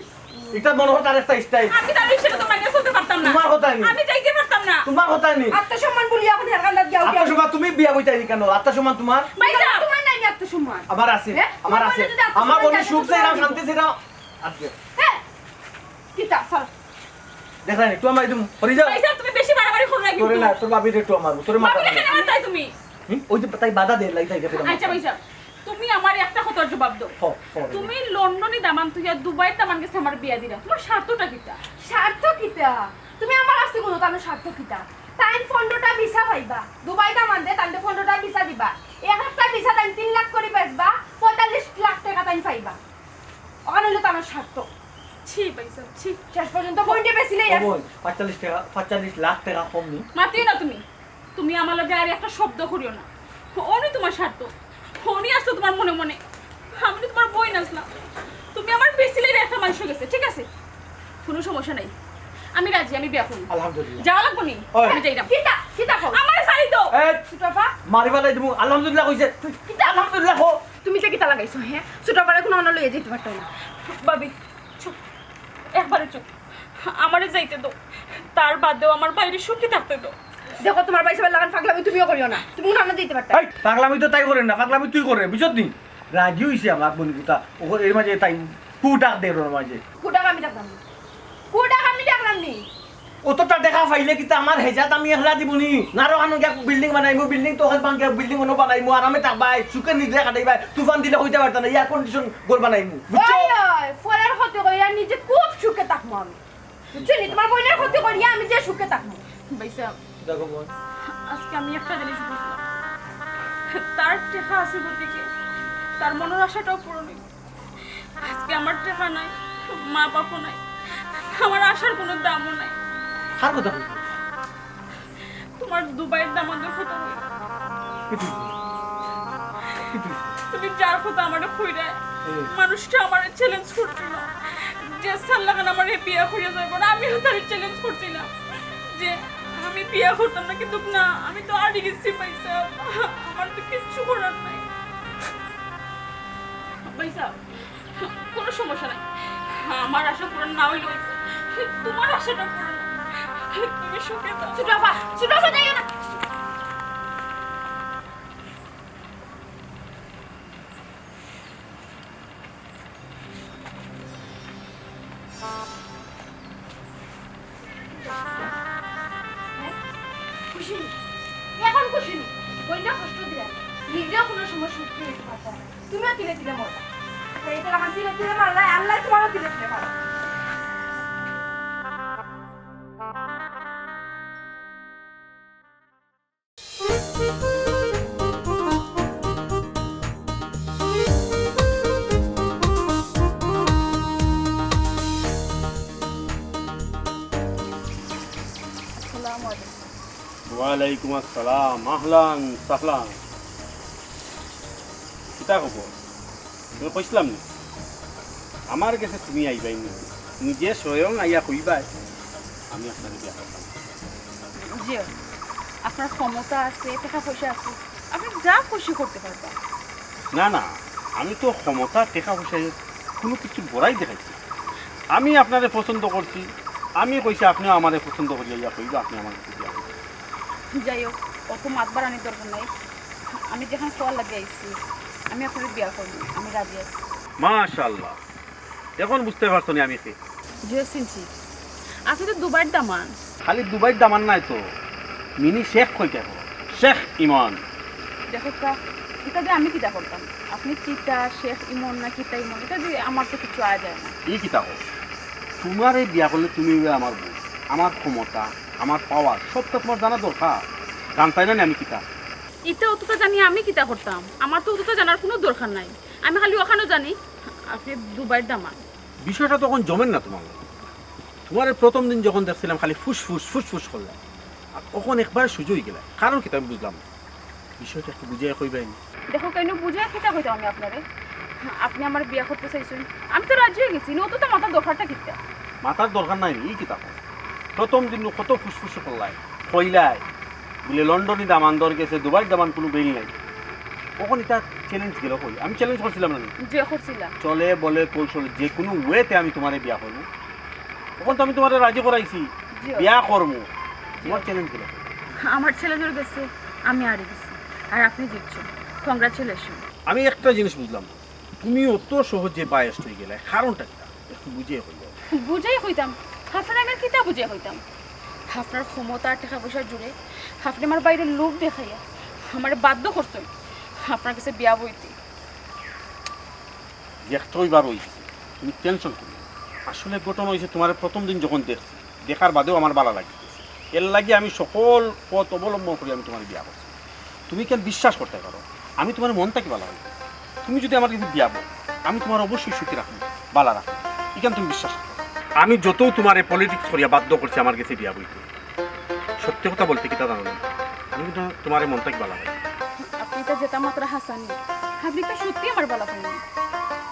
এটা মনে হয় তার একটা স্টাইল। আমি তার ইচ্ছা মতো মানিয়া চলতে পারতাম না। তোমার কথাই নি। আমি যাইতে পারতাম না। তোমার কথাই নি। আত্মসম্মান বলি এখন হের কান্দাত গিয়া উঠে। আত্মসম্মান তুমি বিয়া বইতাই কেন? আত্মসম্মান তোমার? ভাই সাহেব। তোমার নাই নি আত্মসম্মান? আমার আছে, হ্যাঁ? আমার তোমার আছে। মনে যদি আত্মসম্মান আমার মনে থাকে, সুখ তোমার চাইলাম, নাই। শান্তি চাইলাম। আজকে। হ্যাঁ। কিতা? চল। দেখা নাই, তুই আমার একদম হরি যা। ভাই সাহেব, তুমি বেশি বাড়াবাড়ি করো না কিন্তু। তোরে না, তোর ভাবিরে একটু আমার, তোরে মাথা ভাবিরে খারাপ। কেন মারতাই তুমি? হুম? ওই যে তাই বাধা দে, লাই তাই দেখে আচ্ছা ভাই সাহেব, তুমি আমার একটা কথার জবাব দাও। হ, হ, রে। তুমি লন্ডনি দামান তুইয়া দুবাইর দামান গেছে আমার বিয়া দিলা, তোমার স্বার্থটা কিতা? স্বার্থ কিতা? তুমি আমার আসতে কোনো তানো স্বার্থ কিতা? তাইন পনেরোটা ভিসা পাইবা, দুবাই দামান দে, তাইন পনেরোটা ভিসা দিবা, এক একটা ভিসা তাইন তিন লাখ করি বেচবা, পঁয়তাল্লিশ লাখ টাকা তাইন পাইবা। ওখানে হইলো তার স্বার্থ। ছি ভাই সাহেব, ছি। শেষ পর্যন্ত পয়েন্টে বেশি নেই ও আর। বোন, পঁয়তাল্লিশ টাকা, পঁয়তাল্লিশ লাখ টাকা কম নি। মাতিও না তুমি। তুমি আমার লগে আর একটা শব্দ করিও না। উনি তোমার স্বার্থ। উনি আসলো তোমার মনে মনে। আমি তো তোমার বইন আসলাম। তুমি আমার বেশি লেগে একটা মানুষ হয়ে গেছে, ঠিক আছে? কোনো সমস্যা নাই। আমি রাজি, আমি বিয়া করবো। আলহামদুলিল্লাহ। যাওয়া লাগবো নি? ওই। আমি যাই না। কিতা? কিতা কও? আমার শাড়ি তো। এই, ছোট আপা। মারি ফালাই দিমু। আলহামদুলিল্লাহ কইছে। তুই কিতা? আলহামদুলিল্লাহ কও। তুমি যে কিতা লাগাইছো, হ্যাঁ? ছোট আপারে কোনো অন্য লইয়া যেতে পারতো না। ভাবি, চুপ। একবারে চুপ। আমারে যাইতে দাও। তার বাদেও আমার ভাইরে সুখী থাকতে দাও। দেখো, তোমার ভাই সাহেবের লাগান পাগলামি তুমিও করিও না। তুমি কোনো অন্য যেতে পারতা। এই, পাগলামি তো তাই করে না, পাগলামি তুই করে, বুঝছত নি? রাজি হইছে আমার বন্ধুটা। ও এর মাঝে তাই কুটাক দের ওর মাঝে। কুটাক আমি ডাকলাম নি। কুটাক আমি ডাকলাম নি। অতটা টেকা পাইলে কিতা আমার হেজাত আমি একলা দিমুনি? না, আরো আনো গিয়া বিল্ডিং বানাইমু, বিল্ডিং তো হল ভাঙ্গিয়া বিল্ডিং অনো বানাইমু, আরামে থাকবায়, সুখে নিজে কাটাইবায়, তুফান দিলে কইতে পারতা না, এয়ার কন্ডিশন ঘর বানাইমু, বুঝছো? ওই, ওই, পরের ক্ষতি করিয়া নিজে খুব সুখে থাকমু আমি। বুঝছো নি? তোমার বইনের ক্ষতি করিয়া আমি যে সুখে থাকমু। ভাই সাহেব, দেখো বোন। আজকে আমি একটা জিনিস বুঝলাম, তার টেকা আছে গতিকে তার মনের আশাটাও পূরণ হইব। আজকে আমার টেকা নাই, মা বাপও নাই, আমার আশার কোনো দামও নাই। কার কথা কইছো? তোমার দুবাইর দামান্দর কথা কইছি। কি তুই? কি তুই? তুমি যার কথা আমারে কইরায়, এই। মানুষটা আমারে চ্যালেঞ্জ করছিল। যে সাল্লাখান আমারে বিয়া করিয়া যাইব না, আমিও তারে চ্যালেঞ্জ করছিলাম যে আমি বিয়া করতাম না, কিন্তু না, আমি তো আড়ি গেছি পয়সা, আমার তো কিচ্ছু করার নাই। পয়সা কোনো সমস্যা নাই, আমার আশা পূরণ না হইলেও তোমার আশাটা পূরণ। তুমি সুখে থাকো। ছোট আপা, ছোট আপা, যাইও না। খুশি নি? এখন খুশি নি? বইনরে কষ্ট দিলায়। নিজেও কোনো সময় সুখী হইতে পারতায় না। তুমিও তিলে তিলে মরবা। এই তো লাখান তিলে তিলে মারলায়, আল্লাহ তোমারও তিলে তিলে মারবা। আসসালামু আলাইকুম। ওয়ালাইকুম আসসালাম, আহলান সাহলান। কিতা খবর? তুমি কইছিলাম নি? আমার গেছে তুমি আইবায় নি, নিজে স্বয়ং আইয়া কইবায়, আমি আপনারে বিয়া করতাম। জি, আপনার ক্ষমতা আছে, টেকা পয়সা আছে, আপনি যা খুশি করতে পারবেন। না, না, আমি তো ক্ষমতা, টেকা পয়সা কোনো কিছু বড়াই দেখাইছি। আমি আপনারে পছন্দ করছি, আমি কইছি আপনিও আমারে পছন্দ করিয়া ইয়া কইবা, আপনি আমার গেছে বিয়া করবা। যাই হোক, অত মাত বাড়ানির দরকার নাই। আমি যেখান কওয়ার লাগি আইছি, আমি আপনারে বিয়া করবো, আমি রাজি আছি। মাশাআল্লাহ, এখন বুঝতে পারছো নি আমি কে? জি, চিনছি। আপনি তো দুবাইর দামান। খালি দুবাইর দামান নায় তো, মিনি শেখ কইতে পারো, শেখ ইমন। দেখো কা, ইতা দি আমি কিতা করতাম? আপনি কিতা শেখ ইমন না কিতা ইমন, ইতা দি আমার তো কিছু আয় যায় না। ই কিতা কও? তোমারে বিয়া করলে তুমি অইবায় আমার বউ, আমার ক্ষমতা, আমার পাওয়ার, সবটা তোমার জানা দরকার। জানতায় না নি আমি কিতা? ইতা অতটা জানি আমি কিতা করতাম? আমার তো অতটা জানার কোনো দরকার নাই। আমি খালি অখানও জানি, আপনি দুবাইর দামান। বিষয়টা তখন জমের না তোমার লগে। তোমারে প্রথম দিন যখন দেখছিলাম খালি ফুসফুস, ফুসফুস করলাম। আর অখন একবারে সুজা অইগেলায়। কারণ কিতা আমি বুঝলাম না। বিষয়টা একটু বুঝাইয়া কইবায় নি? দেখো, কেনে বুঝাইয়া কিতা কইতাম আমি আপনারে? আপনি আমারে বিয়া করতে চাইছইন, আমি তো রাজি অইগেছি, অতটা মাতার দরকারটা কিতা? মাতার দরকার নাই নি, ই কিতা কও? প্রথম দিন নু কত ফুসফুস করলায়, কইলায়, বুলে লন্ডনি দামান্দর গেছে, দুবাইর দামান কুনু বেইল নাই। অখন ইটা চ্যালেঞ্জ গেল কই? আমি চ্যালেঞ্জ করছিলাম না নি? যে করছিলা। চলে বলে কৌশলে যে কুনু ওয়েতে আমি তুমারে বিয়া করমু। অখন তো আমি তুমারে রাজি করাইছি, জি। বিয়া করমু। তুমার চ্যালেঞ্জ গেল কই? আমার চ্যালেঞ্জ গেছে, আমি হারি গেছি, আর আপনি জিতছেন। কংগ্রাচুলেশন। আমি একটা জিনিস বুঝলাম না, তুমি অত সহজে বায়াসড অই গেলায়, কারণটা কিতা? একটু বুঝাইয়া কইবা। বুঝাইয়া কইতাম? আপনারে আমি আর কিতা বুঝাইয়া কইতাম? আপনার ক্ষমতা আর টেকা পয়সার জোরে আপনি আমার ভাইরে লোভ দেখাইয়া আমারে বাধ্য করছইন আপনার গেছে বিয়া বইতে। একটা অইবার অইছে, তুমি টেনশন করিও না। আসলে ঘটনা অইছে, তুমারে প্রথম দিন যখন দেখছি, দেখার বাদেউ আমার ভালা লাগি গেছে। এরলাগি আমি সকল পথ অবলম্বন করি আমি তুমারে বিয়া করছি। তুমি কেন বিশ্বাস করতায় পারো, আমি তুমারে মন থাকি ভালা পাই। তুমি যুদি আমার গেছে বিয়া বও, আমি তুমারে অবশ্যই সুখী রাখমু, ভালা রাখমু। ইখান তুমি বিশ্বাস করো। আমি যতউ তুমারে পলিটিক্স করিয়া বাধ্য করছি আমার গেছে বিয়া বইতে, সত্যি কথা বলতে কিতা জানো নি? আমি কিন্তু তুমারে মন থাকি ভালা পাই। আপনি তো যেটা মাত্র হাসানি, আপনি তো সত্যি আমার ভালা পাইনি।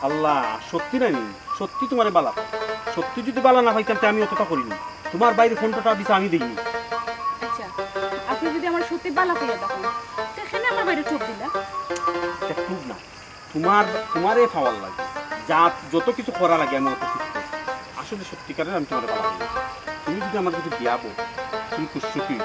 আল্লাহ, সত্যি নায় নি? সত্যি তুমারে ভালা পাই। সত্যি যুদি ভালা না পাইতাম, তে আমি অতটা করিনি। তুমার ভাইরে ফোনটা দিছে, আমি দেইনি। আচ্ছা, আপনি যুদি আমার সত্যি ভালা পাইয়া থাকেন, তে কেনে আমার ভাইরে ঠুপ দিলা? ইটা ঠুপ না, তুমার, তুমারে পাওয়ার লাগি যা যত কিছু করা লাগে আমি অত কিছু করছি। আসলে সত্যিকারের আমি তুমারে ভালা পাই। তুমি যুদি আমার গেছে বিয়া বও, তুমি খুশ সুখী।